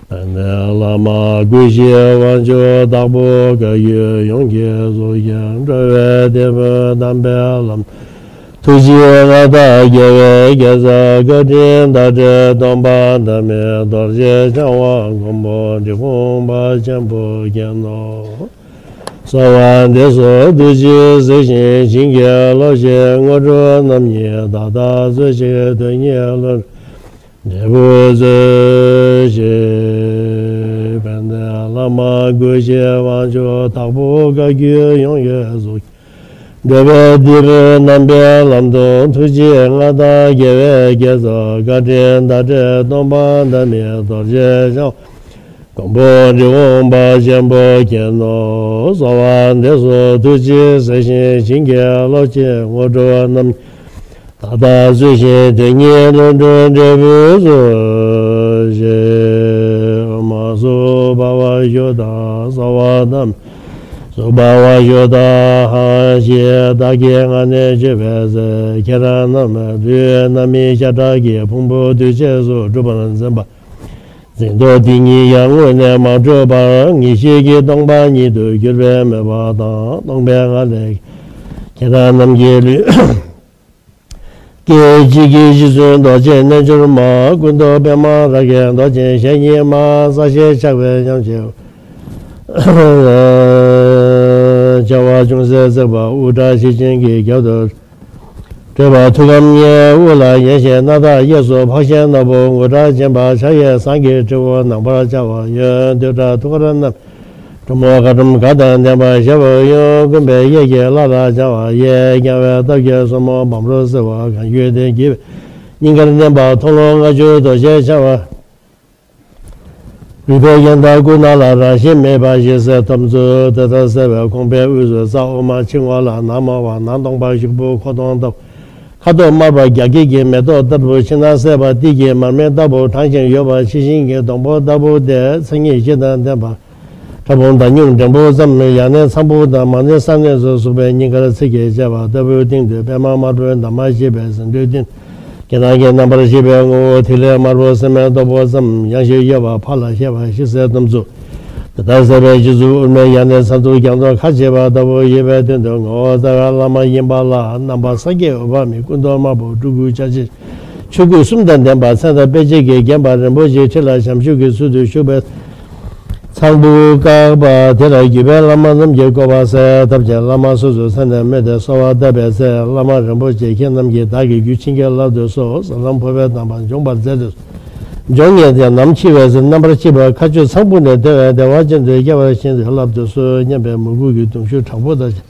དཔལ་ལྡན་བླ་མ་སྐུ་བཞིའི་དབང་ཕྱུག་དྭགས་པོ་བཀའ་བརྒྱུད་ཡོངས་ཀྱི་གཙུག་རྒྱན་འགྲོ་བའི་དེད་དཔོན་དམ་པའི་བླ་མ་ཐུགས་རྗེའི་མངའ་བདག་རྒྱལ་བའི་རྒྱལ་སྲས་བཀའ་དྲིན་དང་འདྲེས་སྟོན་པ་ཟླ་མེད་རྡོ་རྗེ་འཆང་དབང་མགོན་པོ་འབྲི་གུང་པ་ཆེན་པོ་མཁྱེན་ནོ། གསོལ་བ་འདེབས་སོ། ཐུགས་རྗེས་གཟིགས་ཤིང་བྱིན་གྱིས་རློབས་ཤིག་དངོས་གྲུབ་རྣམ་གཉིས་བདག་ལྟར་སྩོལ་ཞིང་། དོན་གཉིས་ལོངས་འབྲས་བུ་སྩོལ་ཞིག་དཔལ་ལྡན་བླ་མ་སྐུ་བཞིའི་དབང་ཕྱུག་དྭགས་པོ་བཀའ་བརྒྱུད་ཡོངས་ཀྱི་གཙུག་འགྲོ་བའི་དེད་དཔོན་རྣམ་པའི་ལམ་དུ་ཐུགས་རྗེའི་མངའ་བདག་རྒྱལ་བའི་རྒྱལ་སྲས་བཀའ་དྲིན་དང་འདྲེས་སྟོན་པ་ཟླ་མེད་རྡོ་རྗེ་འཆང་མགོན་པོ་འབྲི་གུང་པ་ཆེན་པོ་མཁྱེན་ནོ། གསོལ་བ་འདེབས་སོ། ཐུགས་རྗེས་གཟིགས་ཤིང་བྱིན་གྱིས་རློབས་ཤིག་དངོས་གྲུབ་རྣམ་གཉིས་བདག་ལྟར་སྩོལ་ཞིང་། དོན་གཉིས་ལོངས་སྤྱོད་འབྲས་བུ་སྩོལ་ཞིག་ཨོཾ་སུ་བྷ་བ་ཤུདྡྷ་སརྦ་དྷརྨ་སུ་བྷ་བ་ཤུདྡྷ་ཧ་ཤི། བདག་གིས་ང་ནི་མཆོད་པའི་ཚེ། ཁྱེད་རང་རྣམས་ལུས་རྣམ་སྨིན་ཤ་ཁྲག་གི་ཕུང་པོ་འདུས་བྱས་སུ་གྲུབ་པར་འཛིན་པ། འཛིན་རྟོག་དེ་ཉིད་ཡང་དངོས་གནས་མ་གྲུབ་པར་ངེས་ཤེས་ཀྱིས་སྟོང་པ་ཉིད་དུ་གྱུར་པའི་མོས་པ་དང་སྟོང་པའི་ངང་ལས། ཁྱེད་རང་རྣམས་ཀྱི་ལུས། སྐད་ཅིག་གིས་རྗེ་བཙུན་རྡོ་རྗེ་རྣལ་འབྱོར་མ། སྐུ་མདོག་པདྨ་རཱ་གའི་མདོག་ཅན་ཞལ་གཉིས་མ། རྩ་ཞལ་ཕྱག་པའི་ཡང་ལྕེ་བ་ཅུང་ཟད་བརྩེགས་པ། དབུ་སྐྲ་ཞལ་ཅན་གྱི་རྒྱབ་ཏུ་བྲེས་པ། ཐུགས་ཀར་གཉིས་དབུ་ལ་ཡན་ཞིང་། སྣ་ཐག་གཡས་སུ་ཕག་ཞལ་ནག་པོ། མགུལ་ཐག་བཅིངས་པ་ཕྱག་གཡས་ཟངས་ཀྱི་དྲིལ་བུ་གནང་བར་བྱ་བ་ཡོད། བདུད་དགྲ་ཐུགས་ཀར་བསྣམས། གྲུ་མོ་དཀར་ཁྲོམ་གར་དང་ལྡན་པ། ཞབས་པད་གཡོན་བསྐུམས་པའི་གཡས་ཀྱིས་ལྷ་ལ་བྱ་བ་ཡོད། རྐྱང་པའི་སྟབས་ཀྱིས་སོར་མོ་བམ་རོ་བསིལ་བ། གང་བྱུང་དེ་བགྱིས་པའི་སྙིང་གར་མནན་པ། མཐོང་ལོང་ལྔ་བཅུ་རྡོ་རྗེ་འཆང་དབང་རུས་པའི་རྒྱན་དང་སྐུ་ན་ལ་རང་བཞིན་མེད་པ་ཞེས་གསལ་ཐོབ་ཚུལ། དེ་ལྟར་གསལ་བའི་ཁོང་པའི་དབུས་སུ་རྩ་དབུ་མ་ཕྱི་ངོས་ལ་ནག་དམར་བ། ནང་སྟོང་པ་ཞིག་པོ་ཁོ་སྟོང་ལྟ་བུ། ཁ་དོག་དམར་པོ་རྒྱ་སྐྱེགས་ཀྱི་མེ་ཏོག་ལྟ་བུ། ཕྱི་ནང་སེར་པོ་ཏིལ་གྱི་མར་མེ་ལྟ་བུ། གྲང་ཞིང་ཡོ་བྱད་ཕྱི་བཞིན་གྱི་སྡོང་པོ་ལྟ་བུ་སྟེ། མཚན་ཉིད་བཞི་དང་ལྡན་པ། ཕྲ་ཕུང་མདངས་ཉུང་འགྲེང་བུ་ཙམ། ཡང་ན་ཚངས་བུག་དང་མ་ནི་ས་གནས་སུ་ཟུག་པའི་སྙིང་གར་ཚིགས་ཀྱིས་བཅད་པ་ལྟ་བུའི་སྟེང་དུ་པདྨ་དམར་པོའི་འདབ་མ་བཞད་པའི་ཟེའུ་འབྲུའི་སྟེང་དུ་རྒྱན་སྣང་གི་རྣམ་པར་ཤེས་པའི་ངོ་བོ་ཐིག་ལེ་དམར་པོ་སེན་མོའི་ཏོག་པོ་ཙམ། ཡང་ཞིག་གཡོ་བྱད་ཕར་ལ་བཤལ་བ་ཞིག་གསལ་ཐོབ་ཚུལ། དེ་ལྟར་གསལ་བའི་རྗེས་སུ་དབུ་མའི་ཡང་སྟེང་ཚ་གདུགས་རྒྱ་མཚོ་ཁ་འབྱེད་པ་ལྟ་བུ་ཡོད་པའི་སྟེང་དུ་ངོ་བོ་རྩ་བའི་བླ་མ་ཡིན་པ་ལ། རྣམ་པ་སངས་རྒྱས་འོད་དཔག་མེད་སྐུ་མདོག་དམར་པོ་སྤྲུལ་སྐུའི་ཆ་བྱད་ཆོས་སྐུ་གསུམ་དང་ལྡན་པ་མཚན་དང་དཔེ་བྱད་ཀྱིས་བརྒྱན་པ་རིན་པོ་ཆེའི་ཁྲི་ལ་བྱམས་ཆུབ་ཀྱི་ཚུལ་དུ་བཞུགས་པའི་ཚངས་བུག་བཀག་པ་དེ་ལ་བརྒྱུད་པའི་བླ་མ་རྣམས་ཀྱིས་བསྐོར་བ་གསལ་ཐབས་ཀྱིས་བླ་མ་སོ་སོའི་མཚན་ནས་སྨོས་ཏེ་གསོལ་བ་བཏབ་པའི་ཚེ། བླ་མ་རིན་པོ་ཆེ་ཁྱེད་རྣམས་ཀྱིས་བདག་གི་རྒྱུད་བྱིན་གྱིས་བརླབ་ཏུ་གསོལ། ཟབ་ལམ་འཕོ་བའི་གདམས་པ་འབྱོངས་པར་མཛད་དུ་གསོལ། འབྱོངས་ངེས་ཏེ་ནམ་འཆི་བའི་ཚེ། རྣམ་པར་ཤེས་པ་མཁའ་སྤྱོད་ཚངས་བུག་ནས་བདེ་བའི་བདེ་བ་ཅན་དུ་སྐྱེ་བར་བྱིན་གྱིས་བརླབ་ཏུ་གསོལ་སྙམ་པའི་མོས་གུས་ཀྱི་གདུང་ཤུགས་དྲག་པོ་དང་བཅས།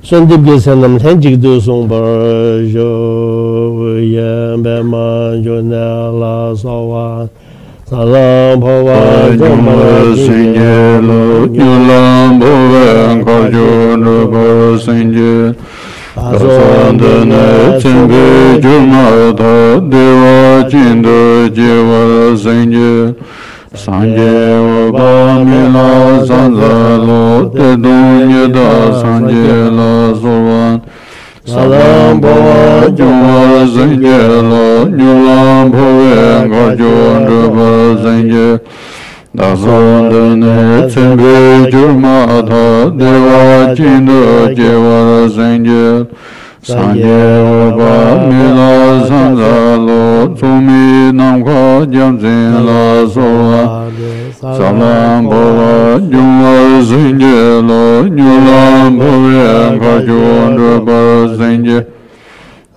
གསོལ་འདེབས་ཀྱི་ཚིག་རྣམས་ལྷན་ཅིག་ཏུ་གསུངས་པར་ཞུ། ཡབ་པདྨ་འབྱུང་གནས་ལ་གསོལ་བ། ཟབ་ལམ་འཕོ་བ་འབྱོངས་པར་བྱིན་གྱིས་རློབས། མྱུར་ལམ་འཕོ་བའི་མཁའ་སྤྱོད་འགྲུབ་པར་བྱིན་གྱིས། བདག་སོགས་འདི་ནས་ཚེ་འཕོས་གྱུར་མ་ཐག། བདེ་བ་ཅན་དུ་སྐྱེ་བར་བྱིན་གྱིས། སངས་རྒྱས་འོད་དཔག་མེད་ལ་ཕྱག་འཚལ་ལོ། གཏེར་སྟོང་ཉི་ཟླ་སངས་རྒྱས་ལ་གསོལ་བ། ཟབ་ལམ་འཕོ་བ་འབྱོངས་པར་བྱིན་གྱིས་རློབས། མྱུར་ལམ་འཕོ་བའི་མཁའ་སྤྱོད་འགྲུབ་པར་བྱིན་གྱིས། བདག་སོགས་འདི་ནས་ཚེ་འཕོས་གྱུར་མ་ཐག། བདེ་བ་ཅན་དུ་སྐྱེ་བར་བྱིན་གྱིས། སངས་རྒྱས་འོད་དཔག་མེད་ལ་ཕྱག་འཚལ་ལོ། མཚུངས་མེད་ནམ་མཁའ་རྒྱལ་མཚན་ལ་གསོལ་བ། ཟབ་ལམ་འཕོ་བ་འབྱོངས་པར་བྱིན་གྱིས་རློབས། མྱུར་ལམ་འཕོ་བའི་མཁའ་སྤྱོད་འགྲུབ་པར་བྱིན་གྱིས།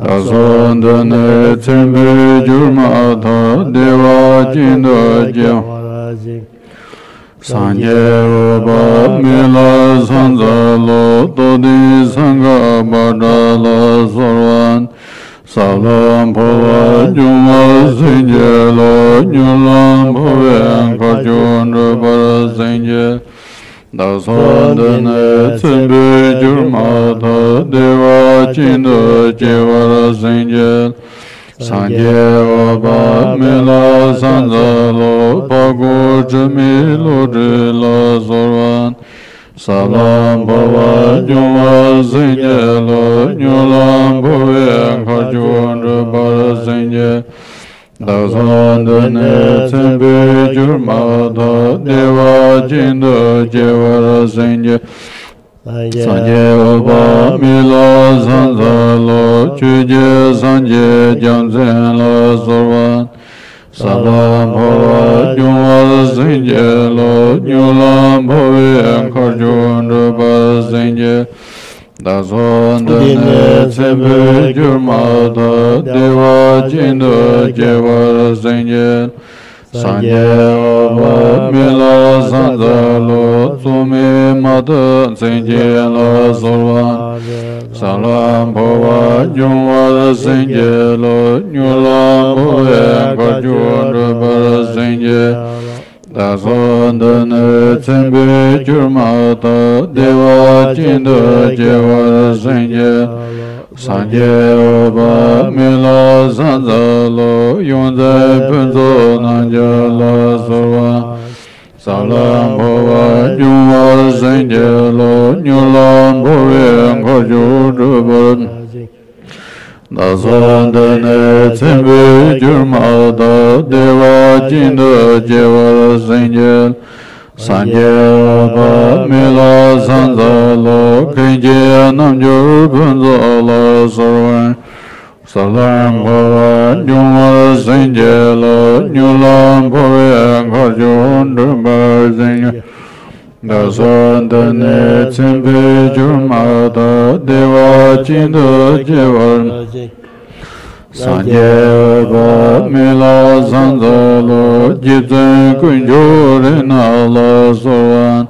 བདག་སོགས་འདི་ནས་ཚེ་འཕོས་གྱུར་མ་ཐག། བདེ་བ་ཅན་དུ་སྐྱེ་བར་བྱིན། སངས་རྒྱས་འོད་དཔག་མེད་ལ་ཕྱག་འཚལ་ལོ། རྟོགས་ལྡན་སརྒ་པ་ཏྲ་ལ་གསོལ་བ། ས་ལ་འཕོ་བ་སྐྱོང་བར་སེམས་བསྐྱེད་ལོ། མྱུར་ལམ་འཕོ་བའི་མཁའ་སྤྱོད་འགྲུབ་པར་སེམས་བསྐྱེད། བདག་སོགས་འདི་ནས་ཚེ་འཕོས་གྱུར་མ་ཐག་བདེ་བ་ཅན་དུ་སྐྱེ་བར་སེམས་བསྐྱེད། སངས་རྒྱས་འོད་དཔག་མེད་ལ་ཕྱག་འཚལ་ལོ། འཕགས་སྐོར་དྲི་མེད་བློ་གྲོས་ལ་གསོལ་བ། ས་ལ་འཕོ་བ་སྐྱོང་བར་སེམས་བསྐྱེད་ལོ། མྱུར་ལམ་འཕོ་བའི་མཁའ་སྤྱོད་འགྲུབ་པར་སེམས་བསྐྱེད། བདག་སོགས་འདི་ནས་ཚེ་འཕོས་གྱུར་མ་ཐག་བདེ་བ་ཅན་དུ་སྐྱེ་བར་སེམས་བསྐྱེད། སངས་རྒྱས་འོད་དཔག་མེད་ལ་ཕྱག་འཚལ་ལོ། ཆོས་རྗེ་སངས་རྒྱས་རྒྱལ་མཚན་ལ་གསོལ་བ། ས་ལ་འཕོ་བ་སྐྱོང་བར་སེམས་བསྐྱེད་ལོ། མྱུར་ལམ་འཕོ་བའི་མཁའ་སྤྱོད་འགྲུབ་པར་སེམས་བསྐྱེད། བདག་སོགས་འདི་ནས་ཚེ་འཕོས་གྱུར་མ་ཐག་བདེ་བ་ཅན་དུ་སྐྱེ་བར་སེམས་བསྐྱེད། སངས་རྒྱས་འོད་དཔག་མེད་ལ་ཕྱག་འཚལ་ལོ། མཚམས་མེད་མ་དག་མཚན་བརྒྱད་ལ་གསོལ་བ། ས་ལ་འཕོ་བ་སྐྱོང་བར་སེམས་བསྐྱེད་ལོ། མྱུར་ལམ་འཕོ་བའི་མཁའ་སྤྱོད་འགྲུབ་པར་སེམས་བསྐྱེད། བདག་སོགས་འདི་ནས་ཚེ་འཕོས་གྱུར་མ་ཐག་བདེ་བ་ཅན་དུ་སྐྱེ་བར་སེམས་བསྐྱེད། སངས་རྒྱས་འོད་དཔག་མེད་ལ་ཕྱག་འཚལ་ལོ། ཡོངས་འཛིན་ཕུན་ཚོགས་རྣམ་རྒྱལ་ལ་གསོལ་བ། ས་ལ་འཕོ་བ་སྐྱོང་བར་སེམས་བསྐྱེད་ལོ། མྱུར་ལམ་འཕོ་བའི་མཁའ་སྤྱོད་འགྲུབ་པར། བདག་སོགས་འདི་ནས་ཚེ་འཕོས་གྱུར་མ་ཐག་བདེ་བ་ཅན་དུ་སྐྱེ་བར་སེམས་བསྐྱེད། སངས་རྒྱས་འོད་དཔག་མེད་ལ་ཕྱག་འཚལ་ལོ། མཁན་ཆེན་རྣལ་འབྱོར་ཕུན་ཚོགས་ལ་གསོལ་བ། ས་ལ་འཕོ་བ་སྐྱོང་བར་སེམས་བསྐྱེད་ལོ། མྱུར་ལམ་འཕོ་བའི་མཁའ་སྤྱོད་འགྲུབ་པར་སེམས་བསྐྱེད། བདག་སོགས་འདི་ནས་ཚེ་འཕོས་གྱུར་མ་ཐག་བདེ་བ་ཅན་དུ་སྐྱེ་བར། སངས་རྒྱས་འོད་དཔག་མེད་ལ་ཕྱག་འཚལ་ལོ། རྗེ་བཙུན་དཀོན་མཆོག་རིགས་སྣ་ལ་གསོལ་བ།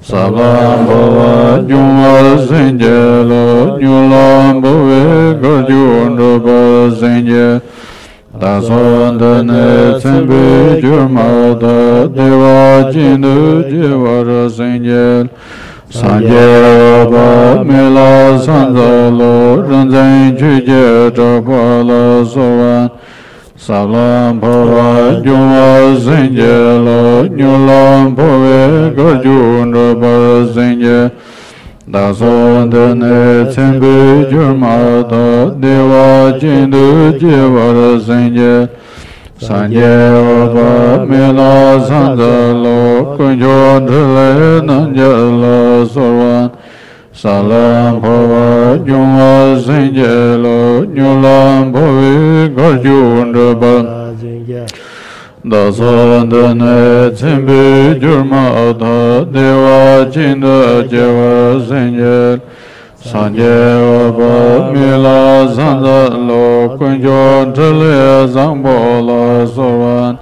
ས་ལ་འཕོ་བ་སྐྱོང་བར་སེམས་བསྐྱེད་ལོ། མྱུར་ལམ་འཕོ་བའི་མཁའ་སྤྱོད་འགྲུབ་པར་སེམས་བསྐྱེད། བདག་སོགས་འདི་ནས་ཚེ་འཕོས་གྱུར་མ་ཐག་བདེ་བ་ཅན་དུ་སྐྱེ་བར་སེམས་བསྐྱེད། སངས་རྒྱས་འོད་དཔག་མེད་ལ་ཕྱག་འཚལ་ལོ། རིག་འཛིན་ཆོས་ཀྱི་གྲགས་པ་ལ་གསོལ་བ། ས་ལ་འཕོ་བ་སྐྱོང་བར་སེམས་བསྐྱེད་ལོ། མྱུར་ལམ་འཕོ་བའི་མཁའ་སྤྱོད་འགྲུབ་པར་སེམས་བསྐྱེད། བདག་སོགས་འདི་ནས་ཚེ་འཕོས་གྱུར་མ་ཐག་བདེ་བ་ཅན་དུ་སྐྱེ་བར་སེམས་བསྐྱེད། སངས་རྒྱས་འོད་དཔག་མེད་ལ་ཕྱག་འཚལ་ལོ། དཀོན་མཆོག་ཕྲིན་ལས་རྣམ་རྒྱལ་ལ་གསོལ་བ། ས་ལ་འཕོ་བ་སྐྱོང་བར་སེམས་བསྐྱེད་ལོ། མྱུར་ལམ་འཕོ་བའི་མཁའ་སྤྱོད་འགྲུབ་པར། བདག་སོགས་འདི་ནས་ཚེ་འཕོས་གྱུར་མ་ཐག་བདེ་བ་ཅན་དུ་སྐྱེ་བར་སེམས་བསྐྱེད། སངས་རྒྱས་འོད་དཔག་མེད་ལ་ཕྱག་འཚལ་ལོ། དཀོན་མཆོག་ཕྲིན་ལས་བཟང་པོ་ལ་གསོལ་བ།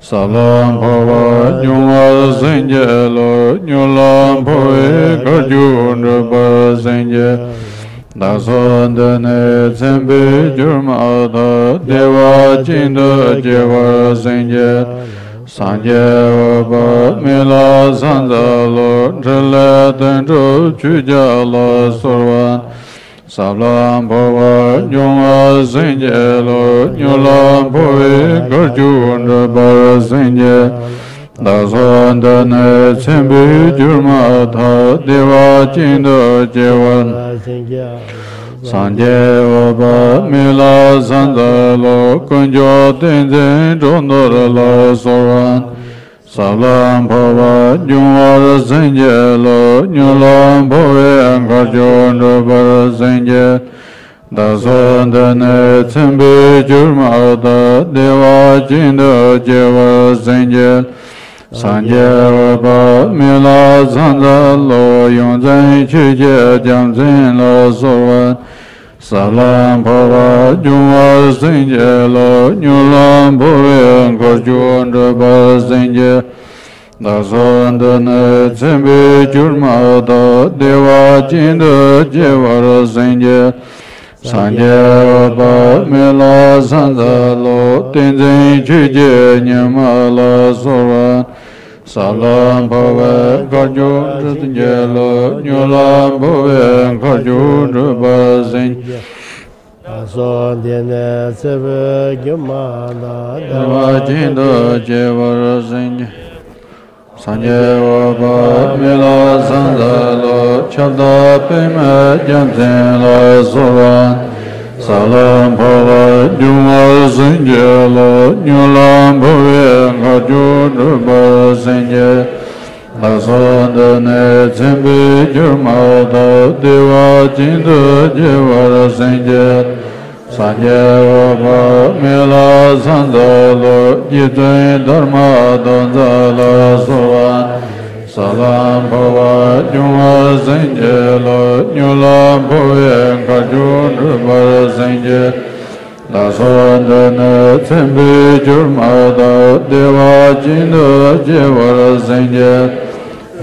ས་ལ་འཕོ་བ་སྐྱོང་བར་སེམས་བསྐྱེད་ལོ། མྱུར་ལམ་འཕོ་བའི་མཁའ་སྤྱོད་འགྲུབ་པར་སེམས་བསྐྱེད། བདག་སོགས་འདི་ནས་ཚེ་འཕོས་གྱུར་མ་ཐག་བདེ་བ་ཅན་དུ་སྐྱེ་བར་སེམས་བསྐྱེད། སངས་རྒྱས་འོད་དཔག་མེད་ལ་ཕྱག་འཚལ་ལོ། འཕྲིན་ལས་བསྟན་གྲུབ་ཆོས་རྒྱལ་ལ་གསོལ་བ། ས་ལ་འཕོ་བ་སྐྱོང་བར་སེམས་བསྐྱེད་ལོ། མྱུར་ལམ་འཕོ་བའི་མཁའ་སྤྱོད་འགྲུབ་པར་སེམས་བསྐྱེད། བདག་སོགས་འདི་ནས་ཚེ་འཕོས་གྱུར་མ་ཐག་བདེ་བ་ཅན་དུ་སྐྱེ་བར། སངས་རྒྱས་འོད་དཔག་མེད་ལ་ཕྱག་འཚལ་ལོ། དཀོན་མཆོག་ཏིང་འཛིན་གྲོགས་འདོར་ལ་གསོལ་བ། ས་ལ་འཕོ་བ་སྐྱོང་བར་སེམས་བསྐྱེད་ལོ། མྱུར་ལམ་འཕོ་བའི་མཁའ་སྤྱོད་འགྲུབ་པར་སེམས་བསྐྱེད། བདག་སོགས་འདི་ནས་ཚེ་འཕོས་གྱུར་མ་ཐག་བདེ་བ་ཅན་དུ་སྐྱེ་བར་སེམས་བསྐྱེད། སངས་རྒྱས་འོད་དཔག་མེད་ལ་ཕྱག་འཚལ་ལོ། ཡོངས་འཛིན་ཆོས་ཀྱི་རྒྱལ་མཚན་ལ་གསོལ་བ། ས་ལ་འཕོ་བ་སྐྱོང་བར་སེམས་བསྐྱེད་ལོ། མྱུར་ལམ་འཕོ་བའི་མཁའ་སྤྱོད་འགྲུབ་པར་སེམས་བསྐྱེད། བདག་སོགས་འདི་ནི་ཚིམ་པའི་གྱུར་མ་ཐག་བདེ་བ་ཅན་དུ་སྐྱེ་བར་སེམས་བསྐྱེད། སངས་རྒྱས་འོད་དཔག་མེད་ལ་ཕྱག་འཚལ་ལོ། ཏིང་འཛིན་ཆོས་ཀྱི་ཉི་མ་ལ་གསོལ་བ། ས་ལམ་འཕོ་བའི་དཀའ་སྤྱོད་འདྲེན་མཛད་ལོ། སྨྱོན་ལམ་འཕོ་བའི་དཀའ་སྤྱོད་སྒྲོལ་བར་སེམས་བསྐྱེད། བདག་སོགས་འདི་ནི་ཚིམ་པའི་གྱུར་མ་ཐག་བདེ་བ་ཅན་དུ་སྐྱེ་བར་སེམས་བསྐྱེད། སངས་རྒྱས་འོད་དཔག་མེད་ལ་ཕྱག་འཚལ་ལོ། ཁྱབ་བདག་པདྨའི་རྒྱལ་མཚན་ལ་གསོལ་བ། ས་ལམ་འཕོ་བ་སྦྱོང་བར་སེམས་བསྐྱེད་ལོ། སྨྱོན་ལམ་འཕོ་བའི་དཀའ་སྤྱོད་སྒྲོལ་བར་སེམས་བསྐྱེད། བདག་སོགས་འདི་ནི་ཚིམ་པའི་གྱུར་མ་ཐག་བདེ་བ་ཅན་དུ་སྐྱེ་བར་སེམས་བསྐྱེད། སངས་རྒྱས་འོད་དཔག་མེད་ལ་ཕྱག་འཚལ་ལོ། རྗེ་བཙུན་དྷརྨ་དམ་རྫས་ལ་གསོལ་བ། ས་ལམ་འཕོ་བ་སྦྱོང་བར་སེམས་བསྐྱེད་ལོ། སྨྱོན་ལམ་འཕོ་བའི་དཀའ་སྤྱོད་སྒྲོལ་བར་སེམས་བསྐྱེད། བདག་སོགས་འདི་ནི་ཚིམ་པའི་གྱུར་མ་ཐག་བདེ་བ་ཅན་དུ་སྐྱེ་བར་སེམས་བསྐྱེད།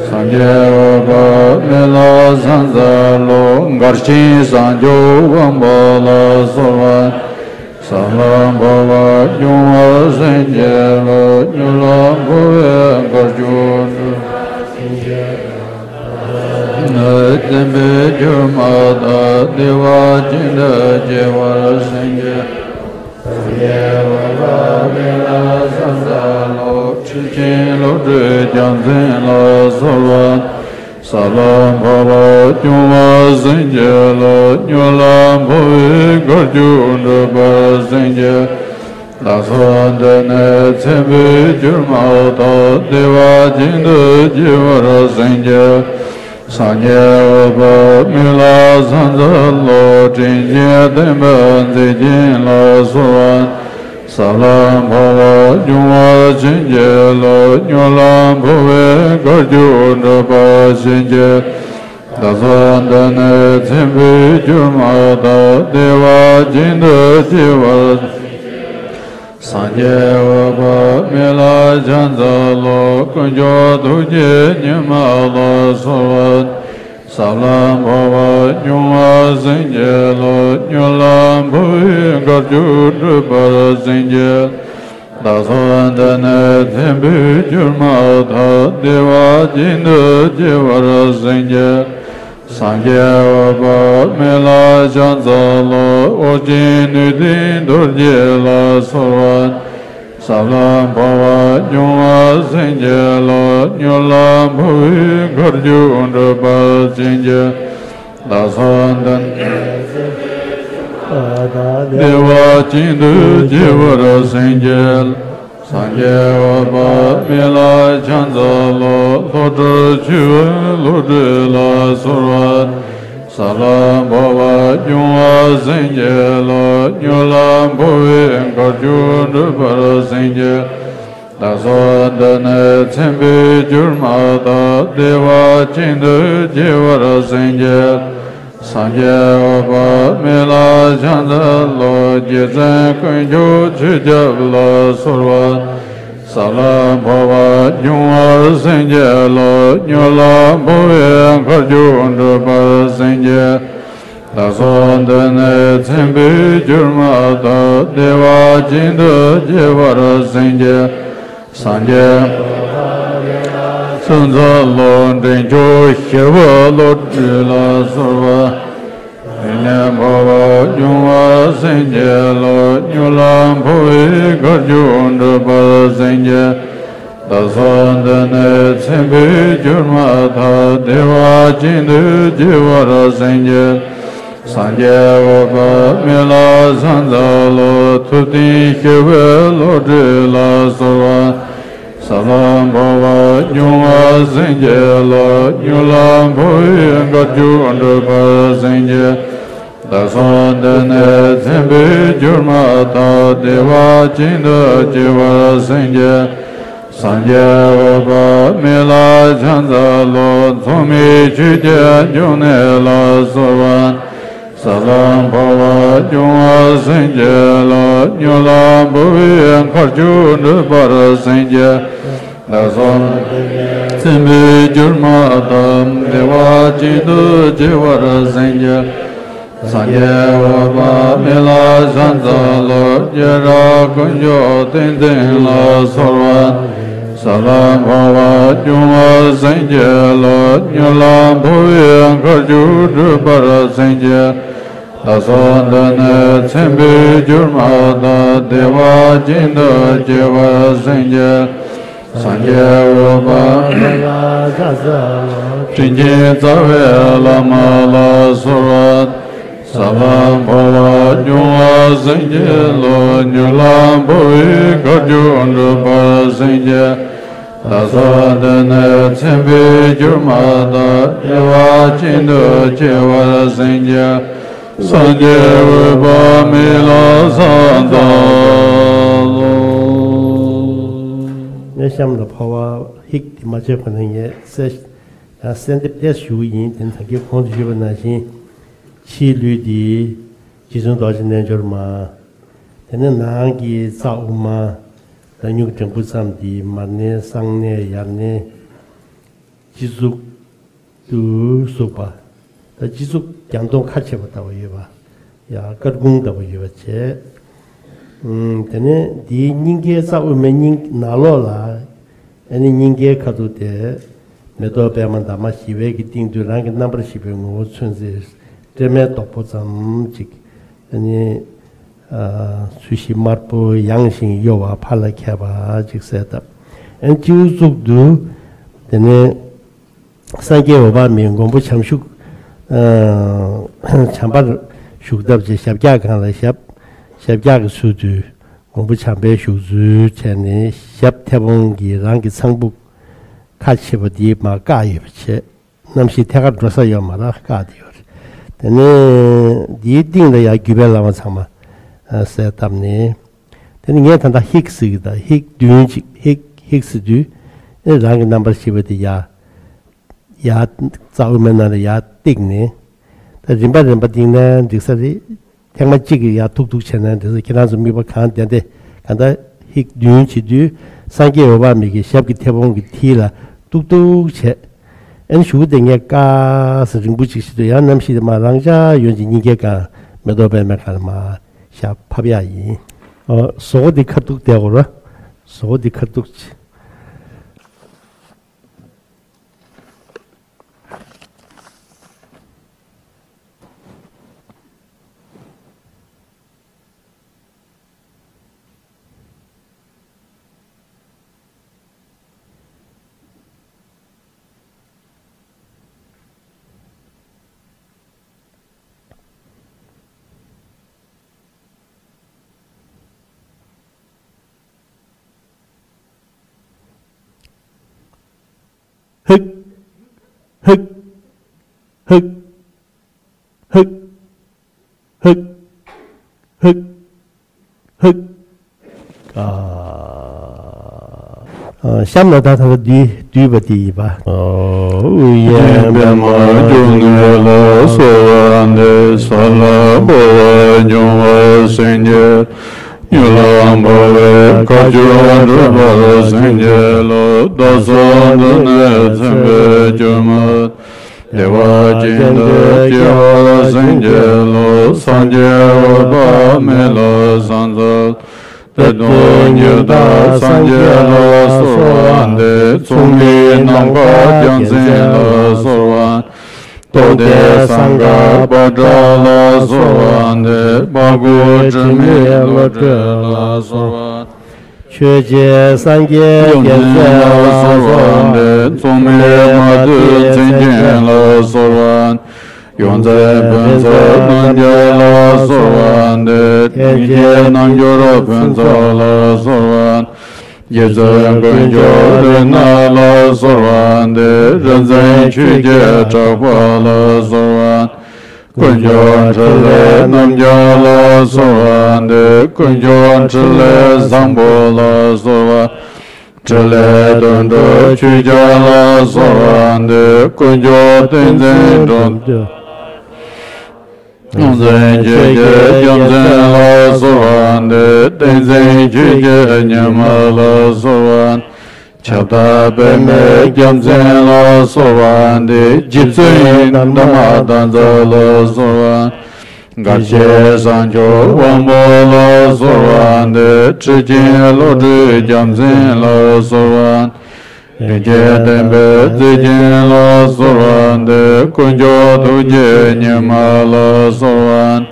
སངས་རྒྱས་འོད་དཔག་མེད་ལ་ཕྱག་འཚལ་ལོ། མགར་ཆེན་བྱང་ཆུབ་དབང་པོ་ལ་གསོལ་བ། ས་ལམ་འཕོ་བ་སྦྱོང་བར་སེམས་བསྐྱེད་ལོ། སྨྱོན་ལམ་འཕོ་བའི་དཀའ་སྤྱོད་སྒྲོལ་བར་སེམས་བསྐྱེད། ཚིམ་པའི་གྱུར་མ་ཐག་བདེ་བ་ཅན་དུ་སྐྱེ་བར་སེམས་བསྐྱེད། སངས་རྒྱས་འོད་དཔག་མེད་ལ་ཕྱག་འཚལ་ལོ། ཁྲི་ཆེན་བློ་གྲོས་རྒྱལ་མཚན་ལ་གསོལ་བ། ས་ལམ་འཕོ་བ་སྦྱོང་བར་སེམས་བསྐྱེད་ལོ། སྨྱོན་ལམ་འཕོ་བའི་དཀའ་སྤྱོད་སྒྲོལ་བར་སེམས་བསྐྱེད། བདག་སོགས་འདི་ནི་ཚིམ་པའི་གྱུར་མ་ཐག་བདེ་བ་ཅན་དུ་སྐྱེ་བར་སེམས་བསྐྱེད། སངས་རྒྱས་འོད་དཔག་མེད་ལ་ཕྱག་འཚལ་ལོ། དྲིན་ཅན་བསྟན་པའི་མཛེས་རྒྱན་ལ་གསོལ་བ། ས་ལམ་འཕོ་བ་སྦྱོང་བར་སེམས་བསྐྱེད་ལོ། སྨྱོན་ལམ་འཕོ་བའི་དཀའ་སྤྱོད་སྒྲོལ་བར་སེམས་བསྐྱེད། བདག་སོགས་འདི་ནི་ཚིམ་པའི་གྱུར་མ་ཐག་བདེ་བ་ཅན་དུ་སྐྱེ་བར། སངས་རྒྱས་འོད་དཔག་མེད་ལ་ཕྱག་འཚལ་ལོ། དཀོན་མཆོག་ཐུགས་ཀྱི་ཉི་མ་ལ་གསོལ་བ། ས་ལམ་འཕོ་བ་སྦྱོང་བར་སེམས་བསྐྱེད་ལོ། སྨྱོན་ལམ་འཕོ་བའི་དཀའ་སྤྱོད་སྒྲོལ་བར་སེམས་བསྐྱེད། བདག་སོགས་འདི་ནི་ཚིམ་པའི་གྱུར་མ་ཐག་བདེ་བ་ཅན་དུ་སྐྱེ་བར་སེམས་བསྐྱེད། སངས་རྒྱས་འོད་དཔག་མེད་ལ་ཕྱག་འཚལ་ལོ། ཨོ་རྒྱན་ནུས་ལྡན་རྡོ་རྗེ་ལ་གསོལ་བ། ས་ལམ་འཕོ་བ་སྦྱོང་བར་སེམས་བསྐྱེད་ལོ། སྨྱོན་ལམ་འཕོ་བའི་དཀའ་སྤྱོད་སྒྲོལ་བར་སེམས་བསྐྱེད། བདག་སོགས་འདི་ནི་བདེ་བ་ཅན་དུ་སྐྱེ་བར་སེམས་བསྐྱེད། སངས་རྒྱས་འོད་དཔག་མེད་ལ་ཕྱག་འཚལ་ལོ། བློ་གྲོས་ཆུ་བོའི་བློ་གྲོས་ལ་གསོལ་བ། ས་ལམ་འཕོ་བ་སྦྱོང་བར་སེམས་བསྐྱེད་ལོ། སྨྱོན་ལམ་འཕོ་བའི་དཀའ་སྤྱོད་སྒྲོལ་བར་སེམས་བསྐྱེད། བདག་སོགས་འདི་ནི་ཚིམ་པའི་གྱུར་མ་ཐག་བདེ་བ་ཅན་དུ་སྐྱེ་བར་སེམས་བསྐྱེད། སངས་རྒྱས་འོད་དཔག་མེད་ལ་ཕྱག་འཚལ་ལོ། རྗེ་བཙུན་དཀོན་མཆོག་ཆོས་སྐྱབས་ལ་གསོལ་བ། ས་ལམ་འཕོ་བ་སྦྱོང་བར་སེམས་བསྐྱེད་ལོ། སྨྱོན་ལམ་འཕོ་བའི་དཀའ་སྤྱོད་སྒྲོལ་བར་སེམས་བསྐྱེད། བདག་སོགས་འདི་ནི་ཚིམ་པའི་གྱུར་མ་ཐག་བདེ་བ་ཅན་དུ་སྐྱེ་བར་སེམས་བསྐྱེད། སངས་རྒྱས་སུ་འཚལ་ལོ། འདྲེན་མཆོག་ཞི་བའི་བློ་གྲོས་ལ་གསོལ་བ། སྨྱོན་ལམ་འཕོ་བ་སྦྱོང་བར་སེམས་བསྐྱེད་ལོ། སྨྱོན་ལམ་འཕོ་བའི་དཀའ་སྤྱོད་སྒྲོལ་བར་སེམས་བསྐྱེད། བདག་སོགས་འདི་ནི་ཚིམ་པའི་གྱུར་མ་ཐག་བདེ་བ་ཅན་དུ་སྐྱེ་བར་སེམས་བསྐྱེད། སངས་རྒྱས་འོད་དཔག་མེད་ལ་ཕྱག་འཚལ་ལོ། ཐུབ་བསྟན་ཞི་བའི་བློ་གྲོས་ལ་གསོལ་བ། ས་ལམ་འཕོ་བ་སྦྱོང་བར་སེམས་བསྐྱེད་ལོ། སྨྱོན་ལམ་འཕོ་བའི་དཀའ་སྤྱོད་སྒྲོལ་བར་སེམས་བསྐྱེད། བདག་སོགས་འདི་ནི་ཚིམ་པའི་གྱུར་མ་ཐག་བདེ་བ་ཅན་དུ་སྐྱེ་བར་སེམས་བསྐྱེད། སངས་རྒྱས་འོད་དཔག་མེད་ལ་ཕྱག་འཚལ་ལོ། མཚུངས་མེད་ཆོས་ཀྱི་འབྱུང་གནས་ལ་གསོལ་བ། ས་ལམ་འཕོ་བ་སྦྱོང་བར་སེམས་བསྐྱེད་ལོ། སྨྱོན་ལམ་འཕོ་བའི་དཀའ་སྤྱོད་སྒྲོལ་བར་སེམས་བསྐྱེད། བདག་སོགས་ཚིམ་པའི་རྒྱུར་མ་བཏབ། བདེ་བ་ཅན་དུ་སྐྱེ་བར་སེམས་བསྐྱེད། སངས་རྒྱས་འོད་དཔག་མེད་ལ་ཕྱག་འཚལ་ལོ། སྐྱེ་རབས་དཀོན་མཆོག་ཏིང་འཛིན་ལ་གསོལ་བ། ས་ལམ་འཕོ་བ་སྐྱོང་བར་སེམས་བསྐྱེད་ལོ། མྱུར་ལམ་འཕོ་བའི་ཁ་རྒྱུན་སྒྲུབ་པར་སེམས་བསྐྱེད། བདག་སོགས་འདི་ནས་ཚིམ་པའི་རྒྱུར་མ་བཏབ། བདེ་བ་ཅན་དུ་སྐྱེ་བར་སེམས་བསྐྱེད། སངས་རྒྱས་འོད་དཔག་མེད་ལ་ཕྱག་འཚལ་ལོ། དྲིན་ཅན་རྩ་བའི་བླ་མ་ལ་གསོལ་བ། ས་ལམ་འཕོ་བ་སྐྱོང་བར་སེམས་བསྐྱེད་ལོ། མྱུར་ལམ་འཕོ་བའི་ཁ་རྒྱུན་སྒྲུབ་པར་སེམས་བསྐྱེད། བདག་སོགས་འདི་ནས་ཚིམ་པའི་རྒྱུར་མ་བཏབ། བདེ་བ་ཅན་དུ་སྐྱེ་བར་སེམས་བསྐྱེད། སངས་རྒྱས་འོད་དཔག་མེད་ལ་ཕྱག་འཚལ་ལོ། ངས་གཤམ་ལ་འཕོ་བ་ཧིག་དེ་མ་བྱས་གོང་ནས་ངས་གསལ་ཡང་གསལ་འདེབས་ཏོག་ཙམ་ཞུ་གི་ཡིན། དེ་ད་གིན་གོང་དུ་ཞུས་པ་ནང་བཞིན། ཕྱིའི་ལུས་འདི་རྗེ་བཙུན་རྡོ་རྗེ་རྣལ་འབྱོར་མ། དེ་ནས་ནང་གི་རྩ་དབུ་མ། ད་སྨྱུག་འགྲེང་བུ་ཙམ་འདི་མར་གནོན་གསང་གནོན་ཡར་གནོན། སྤྱི་གཙུག་ཏུ་ཟུག་པ། ད་སྤྱི་གཙུག་རྒྱང་མཐོང་ཁ་ཕྱེ་བ་ལྟ་བུ་ཡོད་པ། ཡ་སྐར་ཁུང་ལྟ་བུ་ཡོད་པ་བྱས། ཨུམ། དེ་ནས་འདིའི་སྙིང་གའི་རྩ་དབུ་མའི་སྙིང་ནང་ལོགས་ལ། ཨ་ནི་སྙིང་གའི་ཁ་ཐུག་དེ། མེ་ཏོག་པད་མ་འདབ་མ་བཞི་པའི་གི་སྟེང་དུ་རང་གི་རྣམ་པར་ཤེས་པའི་ངོ་བོ་ཚོན་རྩི་སྲན་མའི་རྡོག་པོ་ཙམ་ཅིག་ཨ་ནི། ཨ། ཚོས་གཞི་དམར་པོ་ཡང་ཞིང་གཡོ་བ་ཕར་ལ་ཁྱེར་བ་ཅིག་གསལ་བཏབ། ཨ་ནི་སྤྱི་བོའི་གཙུག་ཏུ། དེ་ནས། སངས་རྒྱས་འོད་དཔག་མེད་མགོན་པོ་བྱམས་ཞུགས། ཨ། བྱམས་པར་བཞུགས་ཐབས་ཀྱི་ཞབས་བཀྱག་སྒང་ལ་བཞག་ཞབས་བཀྱག་གི་ཚུལ་དུ་མགོན་པོ་བྱམས་པའི་བཞུགས་ཚུལ་བྱས་ནས་ཞབས་མཐེ་བོང་གིས་རང་གི་ཚངས་བུག་ཁ་ཕྱེ་བ་འདིའི་མར་བཀག་ཡོད་པ་བྱས། གནམ་གཤིས་ཐད་ཀར་འགྲོ་ས་ཡོད་མ་རེད། བཀག་བསྡད་ཡོད་རེད། དེ་ནས་འདིའི་སྟེང་ལ་ཡང་བརྒྱུད་པའི་བླ་མ་ཚང་མ་གསལ་བཏབ་ནས། དེ་ནས་ངས་ད་ལྟ་ཧིག་ཟེར་གྱི་ད་ཧིག་བདུན་ཅིག་ཧིག་ཧིག་ཟེར་དུས། ཨེ་རང་གི་རྣམ་པར་ཤེས་པ་དེ་ཡར། ཡར་རྩ་དབུ་མའི་ནང་ལ་ཡར་བཏེགས་ནས། ད་རིམ་པ་རིམ་པ་བཏེགས་ན་འགྲིག་ས་རེད། ཐེངས་མ་གཅིག་གིས་ཡར་ཐུག་ཐུག་བྱས་ན་འགྲིག་ས། ཁྱེད་རང་ཚོ་དམིགས་པ་གང་བདེ་བདེ་གང་ལྟར་ཧིག་བདུན་བྱེད་དུས་སངས་རྒྱས་འོད་དཔག་མེད་ཀྱི་ཞབས་ཀྱི་མཐེ་བོང་གི་མཐིལ་ལ་ཏུག་ཏུག་བྱས། ཨན་ཞུ་དེ་ངས་དཀར་ས་རིང་པོ་ཅིག་བྱེད་དུས་ཡང་གནམ་གཤིས་དེ་མར་རང་འཇགས་ཡོང་ཅིག་སྙིང་གའི་སྒང་མེ་ཏོག་པད་མའི་སྒང་ལ་མར་ཞབས་ཕབ་ཡག་ཡིན། ཨ། ཟོག་པོ་འདི་ཁ་ཐུག་བསྡད་དགོས་ར། ཟོག་པོ་འདི་ཁ་ཐུག་བྱེད། ཧིག་ཧིག་ཧིག་ཧིག་ཧིག་ཧིག་ཧིག་ཧིག་ཨ། ཨ། གཤམ་ལ་ད་ད་ལྟ་བསྡུས་བསྡུས་པ་དེ་ཡིན་པ། ཨོ། དབུ་ཡན་པདྨ་འབྱུང་གནས་ལ་གསོལ་བ་འདེབས། ས་ལ་འཕོ་བ་སྐྱོང་བར་སེམས་བསྐྱེད། མྱུར་ལམ་འཕོ་བའི་ཁ་རྒྱུན་སྒྲུབ་པར་སེམས་བསྐྱེད་ལོ། བདག་སོགས་འདི་ནས་ཚིམ་པའི་རྒྱུར་མ། བདེ་བ་ཅན་དུ་སྐྱེ་བར་སེམས་བསྐྱེད་ལོ། སངས་རྒྱས་འོད་དཔག་མེད་ལ་ཕྱག་འཚལ། གཏེར་སྟོན་ཉི་ཟླ་སངས་རྒྱས་ལ་གསོལ་བ་འདེབས། མཚུངས་མེད་ནམ་མཁའ་རྒྱལ་མཚན་ལ་གསོལ་བ། རྟོགས་ལྡན་སངས་རྒྱས་པ་ཏྲ་ལ་གསོལ་བ་འདེབས། འཕགས་སྐོར་དྲི་མེད་བློ་གྲོས་ལ་གསོལ་བ། ཆོས་རྗེ་སངས་རྒྱས་རྒྱལ་མཚན་ལ་གསོལ་བ་འདེབས། མཚུངས་མེད་མ་ཐུལ་མཚན་ཅན་ལ་གསོལ་བ། ཡོངས་འཛིན་ཕུན་ཚོགས་རྣམ་རྒྱལ་ལ་གསོལ་བ་འདེབས། ཐེག་ཆེན་རྣལ་འབྱོར་ཕུན་ཚོགས་ལ་གསོལ་བ། རྗེ་བཙུན་དཀོན་མཆོག་རིགས་སྣ་ལ་གསོལ་བ་འདེབས། རིག་འཛིན་ཆོས་ཀྱི་གྲགས་པ་ལ་གསོལ་བ། དཀོན་མཆོག་ཕྲིན་ལས་རྣམ་རྒྱལ་ལ་གསོལ་བ་འདེབས། དཀོན་མཆོག་ཕྲིན་ལས་བཟང་པོ་ལ་གསོལ་བ། ཕྲིན་ལས་དོན་གྲུབ་ཆོས་རྒྱལ་ལ་གསོལ་བ་འདེབས། དཀོན་མཆོག་ཏིང་འཛིན་འགྲོ། ཡོངས་འཛིན་ཆོས་ཀྱི་རྒྱལ་མཚན་ལ་གསོལ་བ་འདེབས། ཏིང་འཛིན་ཆོས་ཀྱི་ཉི་མ་ལ་གསོལ་བ། ཁྱབ་བདག་པདྨའི་རྒྱལ་མཚན་ལ་གསོལ་བ་འདེབས། རྗེ་བཙུན་འདབ་མ་བདག་འཛིན་ལ་གསོལ་བ། དགའ་བྱེད་བཟང་མཆོག་དབང་པོ་ལ་གསོལ་བ་འདེབས། ཁྲི་ཆེན་བློ་གྲོས་རྒྱལ་མཚན་ལ་གསོལ་བ། རིན་ཆེན་བསྟན་པའི་རྩེ་ཆེན་ལ་གསོལ་བ་འདེབས། དཀོན་མཆོག་ཐུགས་རྗེ་ཉི་མ་ལ་གསོལ་བ།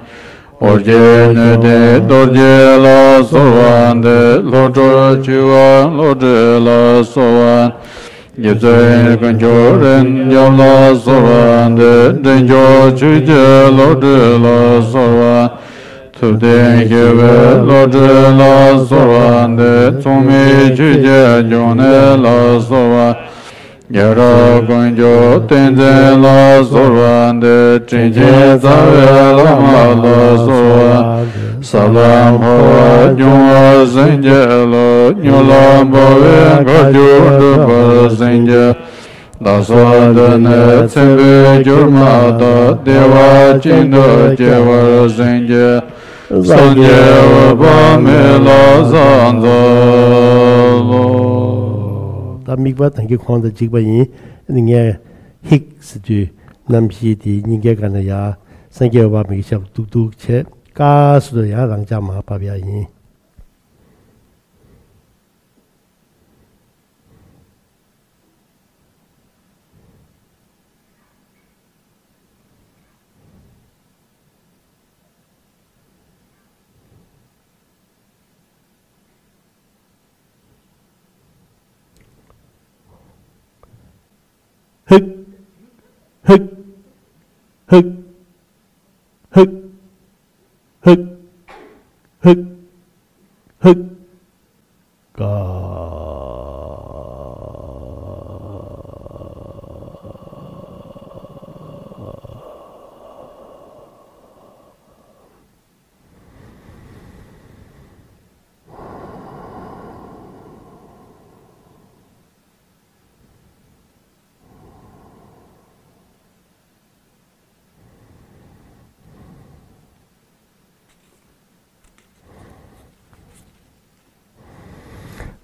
ཨོ་རྒྱན་སྣོད་ལྡན་རྡོ་རྗེ་ལ་གསོལ་བ་འདེབས། བློ་གྲོས་ཆོས་དབང་བློ་གྲོས་ལ་གསོལ་བ། རྗེ་བཙུན་དཀོན་མཆོག་རིན་རྒྱམ་ལ་གསོལ་བ་འདེབས། འདྲེན་མཆོག་ཆོས་རྗེ་བློ་གྲོས་ལ་གསོལ་བ། ཐུབ་བསྟན་ཞི་བའི་བློ་གྲོས་ལ་གསོལ་བ་འདེབས། མཚུངས་མེད་ཆོས་ཀྱི་འབྱུང་གནས་ལ་གསོལ་བ། རྒྱལ་རབས་དཀོན་མཆོག་བསྟན་འཛིན་ལ་གསོལ་བ་འདེབས། དྲིན་ཅན་རྩ་བའི་བླ་མ་ལ་གསོལ་བ། ཟབ་ལམ་འཕོ་བ་སྐྱོང་བར་སེམས་བསྐྱེད་ལ། མྱུར་ལམ་འཕོ་བའི་མཁའ་སྤྱོད་འགྲུབ་པར་སེམས་བསྐྱེད། བདག་སོགས་འདི་ནས་ཚེ་འཕོས་གྱུར་མ་ཐག། བདེ་བ་ཅན་དུ་སྐྱེ་བར་སེམས་བསྐྱེད། སངས་རྒྱས་འོད་དཔག་མེད་ལ་ཕྱག་འཚལ་ལོ། ད་དམིགས་པ་ད་གིན་གོང་དང་གཅིག་པ་ཡིན། ངས་ཧིག་ཟེར་དུས་རྣམ་ཤེས་དེ་སྙིང་གའི་སྒང་ནས་ཡར་སངས་རྒྱས་འོད་དཔག་མེད་ཀྱི་ཞབས་ཏུ་ཏུག་ཏུག་བྱས། ཀ་ཟེར་དུས་ཡར་རང་འཇགས་མར་བབས་ཡ་ཡིན། ཧིག་ཧིག་ཧིག་ཧིག་ཧིག་ཧིག་ཧིག་ཧིག་ཀ།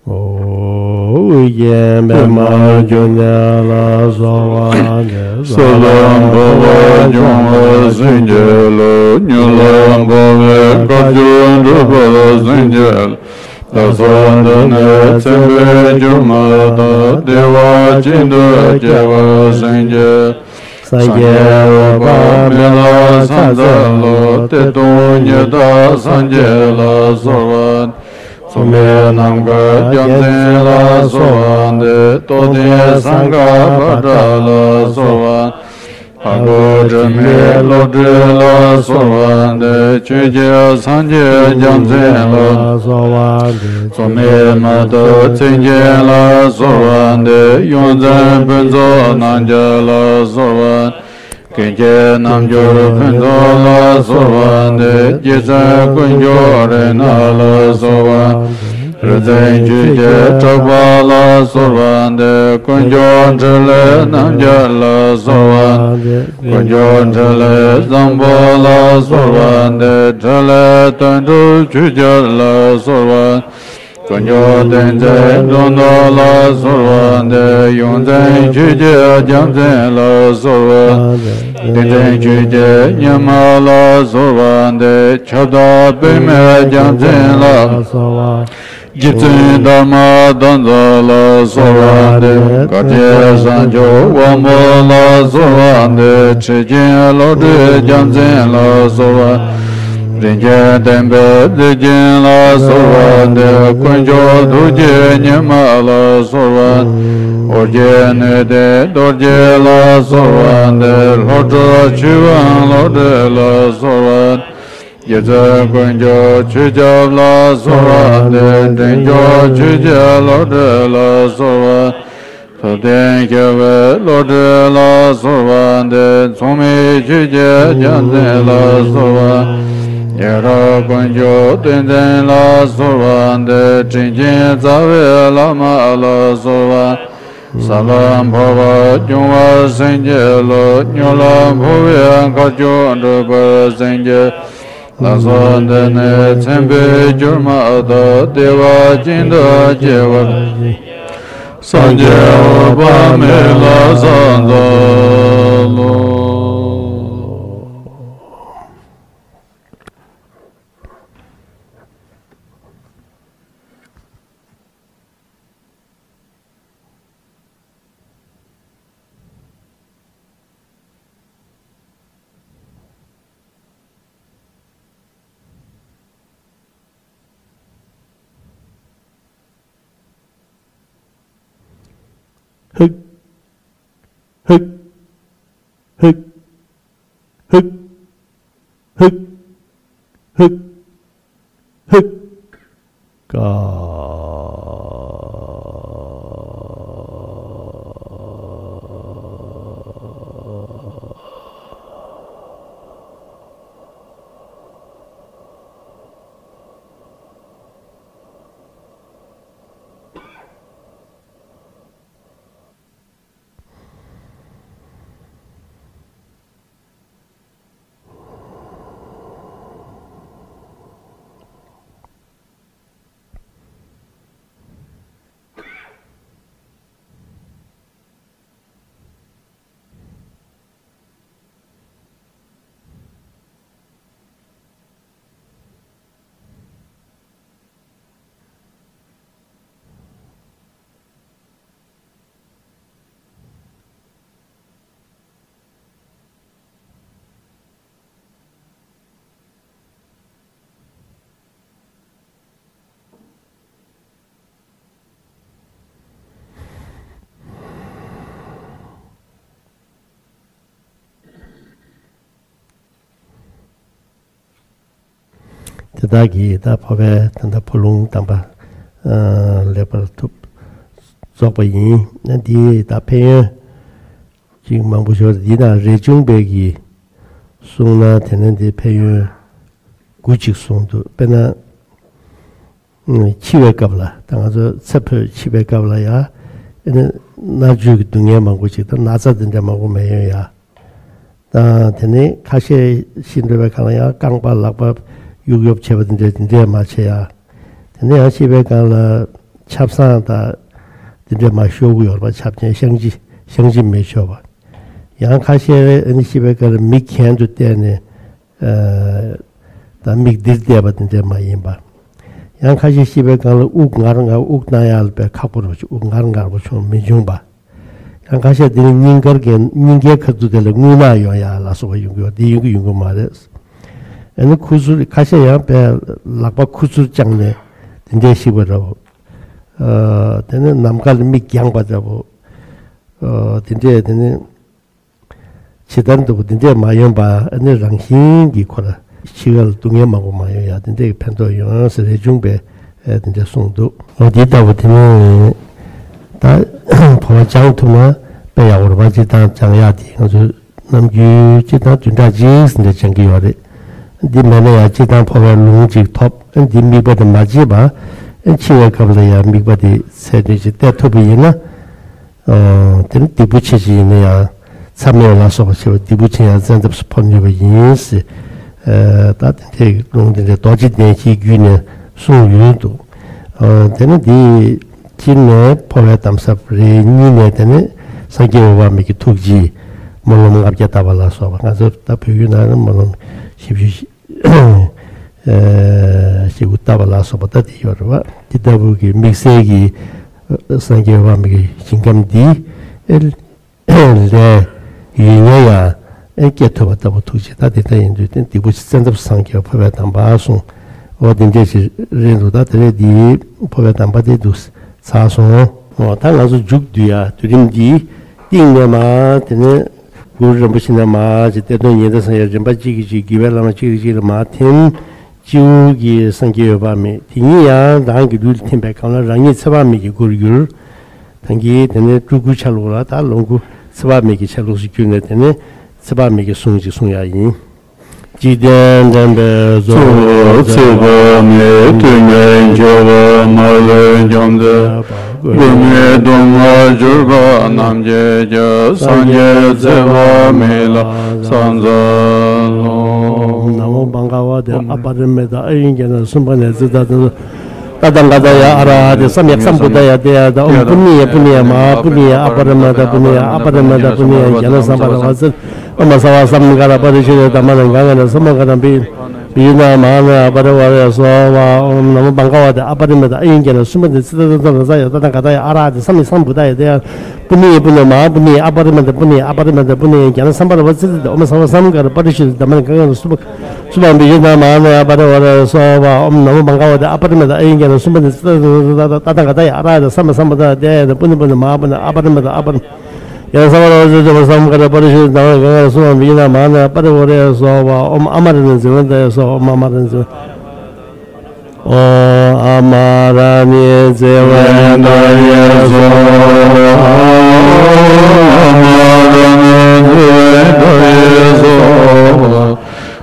ཨོ་རྒྱན་པདྨ་འབྱུང་གནས་ལ་གསོལ་བ་འདེབས། ཟབ་ལམ་འཕོ་བ་སྐྱོང་བར་སེམས་བསྐྱེད་ལ། མྱུར་ལམ་འཕོ་བའི་མཁའ་སྤྱོད་འགྲུབ་པར་སེམས་བསྐྱེད་ལ། བདག་སོགས་འདི་ནས་ཚེ་འཕོས་གྱུར་མ་ཐག། བདེ་བ་ཅན་དུ་སྐྱེ་བར་སེམས་བསྐྱེད། སངས་རྒྱས་འོད་དཔག་མེད་ལ་ཕྱག་འཚལ་ལོ། གཏེར་སྟོང་ཉི་ཟླ་སངས་རྒྱས་ལ་གསོལ་བ། མཚུངས་མེད་ནམ་མཁའ་རྒྱལ་མཚན་ལ་གསོལ་བ་འདེབས། རྟོགས་ལྡན་སྲང་ཁ་བྷ་དྲ་ལ་གསོལ་བ། ལྷ་སྐུ་དྲི་མེད་བློ་གྲོས་ལ་གསོལ་བ་འདེབས། ཆོས་རྗེ་སངས་རྒྱས་རྒྱལ་མཚན་ལ་གསོལ་བ་འདེབས། མཚུངས་མེད་མ་ཐུབ་མཚན་ཅན་ལ་གསོལ་བ་འདེབས། ཡོངས་འཛིན་ཕུན་ཚོགས་རྣམ་རྒྱལ་ལ་གསོལ་བ། ཀུན་མཁྱེན་རྣལ་འབྱོར་ཕུན་ཚོགས་ལ་གསོལ་བ་འདེབས། རྗེ་བཙུན་དཀོན་མཆོག་རིགས་སྣ་ལ་གསོལ་བ། རིག་འཛིན་ཆོས་ཀྱི་གྲགས་པ་ལ་གསོལ་བ་འདེབས། དཀོན་མཆོག་ཕྲིན་ལས་རྣམ་རྒྱལ་ལ་གསོལ་བ་འདེབས། དཀོན་མཆོག་ཕྲིན་ལས་བཟང་པོ་ལ་གསོལ་བ་འདེབས། ཕྲིན་ལས་དོན་གྲུབ་ཆོས་རྒྱལ་ལ་གསོལ་བ། དཀོན་མཆོག་བསྟན་འཛིན་གདོང་ནོར་ལ་གསོལ་བ་འདེབས། ཡོངས་འཛིན་ཆོས་ཀྱི་རྒྱལ་མཚན་ལ་གསོལ་བ། བསྟན་འཛིན་ཆོས་ཀྱི་ཉི་མ་ལ་གསོལ་བ་འདེབས། ཁྱབ་བདག་པདྨའི་རྒྱལ་མཚན་ལ་གསོལ་བ། རྗེ་བཙུན་འདབ་མ་བདག་འཛིན་ལ་གསོལ་བ་འདེབས། དགའ་བྱེད་བཟང་མཆོག་དབང་པོ་ལ་གསོལ་བ་འདེབས། ཁྲི་ཆེན་བློ་གྲོས་རྒྱལ་མཚན་ལ་གསོལ་བ། རིན་ཆེན་བསྟན་པའི་རྩེ་ཆེན་ལ་གསོལ་བ་འདེབས། དཀོན་མཆོག་ཐུགས་རྗེ་ཉི་མ་ལ་གསོལ་བ། ཨོ་རྒྱན་སྣོད་ལྡན་རྡོ་རྗེ་ལ་གསོལ་བ་འདེབས། བློ་གྲོས་ཆོས་དབང་བློ་གྲོས་ལ་གསོལ་བ། རྗེ་བཙུན་དཀོན་མཆོག་ཆོས་ཁྱབ་ལ་གསོལ་བ་འདེབས། འདྲེན་མཆོག་ཆོས་རྗེ་བློ་གྲོས་ལ་གསོལ་བ། ཐུབ་བསྟན་ཞི་བའི་བློ་གྲོས་ལ་གསོལ་བ་འདེབས། མཚུངས་མེད་ཆོས་ཀྱི་རྒྱལ་མཚན་ལ་གསོལ་བ། ཡ་རབས་དཀོན་མཆོག་བསྟན་འཛིན་ལ་གསོལ་བ་འདེབས། དྲིན་ཅན་རྩ་བའི་བླ་མ་ལ་གསོལ་བ། ཟབ་ལམ་འཕོ་བ་སྐྱོང་བར་སེམས་བསྐྱེད་ལ། མྱུར་ལམ་འཕོ་བའི་མཁའ་སྤྱོད་འགྲུབ་པར་སེམས་བསྐྱེད། བདག་སོགས་འདི་ནས་ཚེ་འཕོས་གྱུར་མ་ཐག། བདེ་བ་ཅན་དུ་སྐྱེ་བར། སངས་རྒྱས་འོད་དཔག་མེད་ལ་ཕྱག་འཚལ་ལོ། ཧིག་ཧིག་ཧིག་ཧིག་ཧིག་ཧིག་ཧིག་ཀ། དེ་དག་གིས་ད་འཕོ་བའི་ད་ལྟ་འཕོ་ལུང་དམ་པ་ཨ་ལེགས་པར་ཐོབ་རྫོགས་པ་ཡིན། ཨ་འདི་ད་ཕན་ཡོན་ཅིག་མང་པོ་ཞིག་ཡོད་རེད། འདི་དང་རས་ཆུང་པའི་གིས་གསུངས་ན་དེ་ནས་འདི་ཕན་ཡོན་དགུ་ཅིག་གསུངས་འདུག་དཔེར་ན། འཆི་བའི་སྐབས་ལ་ད་ང་ཚོ་ཚེ་འཕོས་འཆི་བའི་སྐབས་ལ་ཡ། ཨ་ནི་མནར་གཅོད་ཀྱི་སྡུག་བསྔལ་མང་པོ་ཅིག་དང་ན་ཚ་དེ་འདྲ་མང་པོ་མ་ཡོང་ཡ། དང་དེ་ནས་ཁ་ཤས་ཤི་འགྲོ་བའི་སྒང་ལ་ཡང་རྐང་པ་ལག་པ་གཡུག་གཡུག་བྱེད་པ་དེ་འདྲ་དེ་འདྲས་མ་བྱེད་ཡ། དེ་ནས་ཡང་ཤི་བའི་སྒང་ལ་ཆབ་གསང་དང་དེ་འདྲས་མ་ཤོར་གི་ཡོད་རེད་པ། ཆབ་ཆེན་བཤང་གཅི་བཤང་གཅི་མི་ཤོར་བ། ཡང་ཁ་ཤས་ཨ་ནི་ཤི་བའི་སྒང་ལ་མིག་གྱེན་དུ་བལྟས་ནས་ཨ་ད་མིག་འདིར་བལྟས་པ་དེ་འདྲས་མ་ཡིན་པ། ཡང་ཁ་ཤས་ཤི་བའི་སྒང་ལ་དབུགས་ངར་ངར་དབུགས་གནང་ཡག་ལ་དཔེ་ཁག་པོ་རེད་པ། དབུགས་ངར་ངར་པོ་བྱུང་མི་འབྱུང་བ། ཡང་ཁ་ཤས་དེ་ནི་སྙིང་གར་གྱི་སྙིང་གའི་ཁ་ཐུག་དེ་ལ་རྔུལ་ནག་ཡོང་ཡ་ལ་སོགས་པ་ཡོང་གི་ཡོད། འདི་ཡོང་གི་ཡོང་གི་མ་རེད། ཨ་ནི་ཁུ་ཚུར་ཁ་ཤས་ཡང་དཔེ་ལག་པ་ཁུ་ཚུར་བརྐྱངས་ནས་དེ་འདྲས་ཤི་བ་འདྲ་བོ། ཨ་དེ་ནི་ནམ་མཁའ་ལ་མིག་བརྒྱངས་པ་འདྲ་བོ། ཨ་དེ་འདྲས་དེ་ནི། ཇི་ལྟར་འདུག་འདི་འདྲས་མ་ཡོང་པ། ཨ་ནི་རང་བཞིན་གྱིས་ཁོ་ལ་འཆི་ཁ་ལ་སྡུག་བསྔལ་མང་པོ་མ་ཡོང་ཡ། འདི་འདྲས་ཀྱི་ཕན་ཐོགས་ཡོང་ཟེར་རས་ཆུང་པས་ཨ་འདི་འདྲས་གསུངས་འདུག་འོ་འདི་ལྟ་བུ་དེ་ནི་ད་འཕོ་བ་སྦྱང་ཐུབ་ན་དཔེ་ཡག་པོ་རེད་པ། སྤྱིར་བཏང་སྦྱང་ཡག་དེ་ང་ཚོས་ནམ་རྒྱུན་སྤྱིར་བཏང་བདུན་ཕྲག་གཅིག་ཟིན་འདྲ་སྦྱང་གི་ཡོད་རེད། འདི་མེད་ན་ཡང་སྤྱིར་བཏང་འཕོ་བའི་ལུང་ཅིག་ཐོབ། ཨ་འདི་དམིགས་པ་དེ་མ་བརྗེད་པ། ཨ་འཆི་བའི་སྐབས་ལ་ཡང་དམིགས་པ་དེ་ཚད་མཐོན་ཅིག་གཏད་ཐུབ་པ་ཡིན་ན། ཨ་དེ་ནི་སྡིག་པ་ཆེ་ཆེ་ཡིན་ན་ཡང་མཚམས་མེད་ལ་སོགས་པ་བྱས་པ་སྡིག་པ་ཆེ་ཡང་བཙན་ཐབས་སུ་འཕོ་ནུས་པ་ཡིན་ཟེར། ཨ་ད་དེ་འདྲའི་ལུང་དེ་འདྲའི་རྡོ་རྗེ་གདན་བཞིའི་བརྒྱུད་ནས་གསུངས་ཡོད་འདུག་ཨ་དེ་ནི་འདི་སྤྱིར་ནས་འཕོ་བའི་དམ་ཟབ་རེད། གཉིས་ནས་དེ་ནི་སངས་རྒྱས་འོད་དཔག་མེད་ཀྱི་ཐུགས་རྗེས་སྨོན་ལམ་ལྔ་བརྒྱ་བཏབ་པ་ལ་སོགས་པ། ང་ཚོ་ད་བོད་བརྒྱུད་ནང་ལ་སྨོན་ལམ་བཞི་བཅུ་ཞེ་དགུ་བཏབ་པ་ལ་སོགས་པ་ད་དེ་ཡོད་རེད་བ། དེ་ལྟ་བུ་གི་དམིགས་བསལ་གྱི་སངས་རྒྱས་འོད་དཔག་མེད་ཀྱི་ཞིང་ཁམས་འདི་ལས་ཡོད་ཉེན་ཡང་སྐྱེ་ཐུབ་པ་ལྟ་བུ་ཐུགས་རྗེ། ད་དེ་ལྟ་ཡིན་དུས་དེ་སྡིག་པ་བཙན་ཐབས་སངས་རྒྱས་འཕོ་བའི་དམ་པ་གསུངས། འོ་དེ་འདྲས་ཞིག་རེད་འདུག་ད་དེ་རེད། འདི་འཕོ་བའི་དམ་པ་དེ་འདུག་ཚར་སོང་། འོ་ད་ང་ཚོ་མཇུག་བསྡུ་ཡ་དུས་རིམ་འདི་སྟེང་ནས་མར་དེ་ནས་གུ་རུ་རིན་པོ་ཆེ་ནས་མར་ཅིག་གཏེར་སྟོན་ཉི་ཟླ་སངས་རྒྱས་རིམ་པ་གཅིག་གིས་གཅིག་དགེ་བའི་བླ་མ་གཅིག་གིས་གཅིག་ལ་མར་ཐིམ། སྤྱི་བོ་གི་སངས་རྒྱས་འོད་དཔག་མེད་དེ་ཉིད་ཡང་རང་གི་ལུས་ལ་ཐིམ་པའི་སྐབས་ལ་རང་ཉིད་ཚེ་དཔག་མེད་ཀྱི་སྐུར་གྱུར། ད་གིན་དེ་ནས་སྤྲུལ་སྐུའི་ཆ་ལུགས་ལ་ད་ལོངས་སྐུ་ཚེ་དཔག་མེད་ཀྱི་ཆ་ལུགས་སུ་གྱུར་ནས་དེ་ནས་ཚེ་དཔག་མེད་ཀྱི་གསུང་ཅིག་གསུང་ཡག་ཡིན། འཇིག་རྟེན་འདྲེན་པའི་གཙོ་བོ་ཚེ་དཔག་མེད། ཐུབ་པའི་མཆོག་མ་ལུས་འཇོམས་མཛད་པ། འགུགས་མེད་གདུང་བར་གྱུར་པ་རྣམས་ཀྱི་རྒྱལ། སངས་རྒྱས་ཚེ་དཔག་མེད་ལ་ཕྱག་འཚལ་ལོ། ན་མོ་བྷ་ག་ཝ་ཏེ་ཨ་པ་རི་མི་ཏ་ཨ་ཡིན་གྱི་ན་གསུམ་པ་ནས་ཙི་ཏ་ཏ། ཏ་ཏང་ག་ཏ་ཡ་ཨ་ར་ཧ་ཏེ་སམ་ཡཀ་སམ་བུ་ཏ་ཡ་ཏེ་ཡ་ཏ། ཨོཾ་པུ་ཎི་ཡ་པུ་ཎི་ཡ་མ་ཧཱ་པུ་ཎི་ཡ་ཨ་པ་རི་མ་ཏ་པུ་ཎི་ཡ་ཨ་པ་རི་མ་ཏ་པུ་ཎི་ཡ་གྱ་ནོ་སམ་བྷ་ར་བ་ཙི། ཨོཾ་ཨ་སྭ་བྷ་སཾ་ག་ར་པ་རི་ཤུ་དེ་དྷརྨ་ནི་ག་ང་ན་སུ་མ་ག་ར་བི་བི་ཡུ་ཎ་མ་ཧཱ་ན་ཨ་པ་རི་ཝ་རེ་སྭཱ་ཧཱ། ཨོཾ་ན་མོ་བྷ་ག་བ་ཏེ་ཨ་པ་རི་མ་ཏ་ཨ་ཡིན་གྱ་ནོ་སུ་མ་ཏེ་ཙི་ཏ་ཏ་ཏ་ན་ས་ཡ་ཏ་ཏང་ག་ཏ་ཡ་ཨ་ར་ཧ་ཏེ་སམ་ཡཀ་སམ་བུ་ཏ་ཡ་ཏེ་ཡ། པུ་ཎི་ཡ་པུ་ཎི་མ་ཧཱ་པུ་ཎི་ཡ་ཨ་པ་རི་མ་ཏ་པུ་ཎི་ཡ་ཨ་པ་རི་མ་ཏ་པུ་ཎི་ཡ་གྱ་ནོ་སམ་བྷ་ར་བ་ཙི་ཏ། ཨོཾ་ཨ་སྭ་བྷ་སཾ་ག་ར་པ་རི་ཤུ་དེ་དྷརྨ་ནི་ག་ང་ན་སུ་མ། སུ་བྷ་བི་ཡུ་ཎ་མ་ཧཱ་ན་ཨ་པ་རི་ཝ་རེ་སྭཱ་ཧཱ། ཨོཾ་ན་མོ་བྷ་ག་བ་ཏེ་ཨ་པ་རི་མ་ཏ་ཨ་ཡིན་གྱ་ནོ་སུ་མ་ཏེ་ཙི་ཏ་ཏ་ཏ་ཏ་ཏ་ཏང་ག་ཏ་ཡ་ཨ་ར་ཧ་ཏེ་སམ་ཡཀ་སམ་བུ་ཏ་ཏེ་ཡ་ཏ། པུ་ཎི་པུ་ཎི་མ་ཧཱ་པུ་ཎི་ཨ་པ་རི་མ་ཏ་ཨ་པ་རི་ཡ་ན་སྭ་བྷ་ར་བ་ཙི་ཏ་སམ་ག་ར་པ་རི་ཤུ་དེ་དྷརྨ་ནི་ག་ང་ན་སུ་མ། བི་ཡུ་ཎ་མ་ཧཱ་ན་ཨ་པ་རི་ཝ་རེ་སྭཱ་ཧཱ། ཨོཾ་ཨ་མ་ར་ཎི་ཛེ་བན་ད་ཡ་སྭཱ་ཧཱ། ཨོཾ་ཨ་མ་ར་ཎི་ཛེ་བན། ཨོཾ་ཨ་མ་ར་ཎི་ཛེ་བན་ད་ཡ་སྭཱ་ཧཱ། ཨོཾ་ཨ་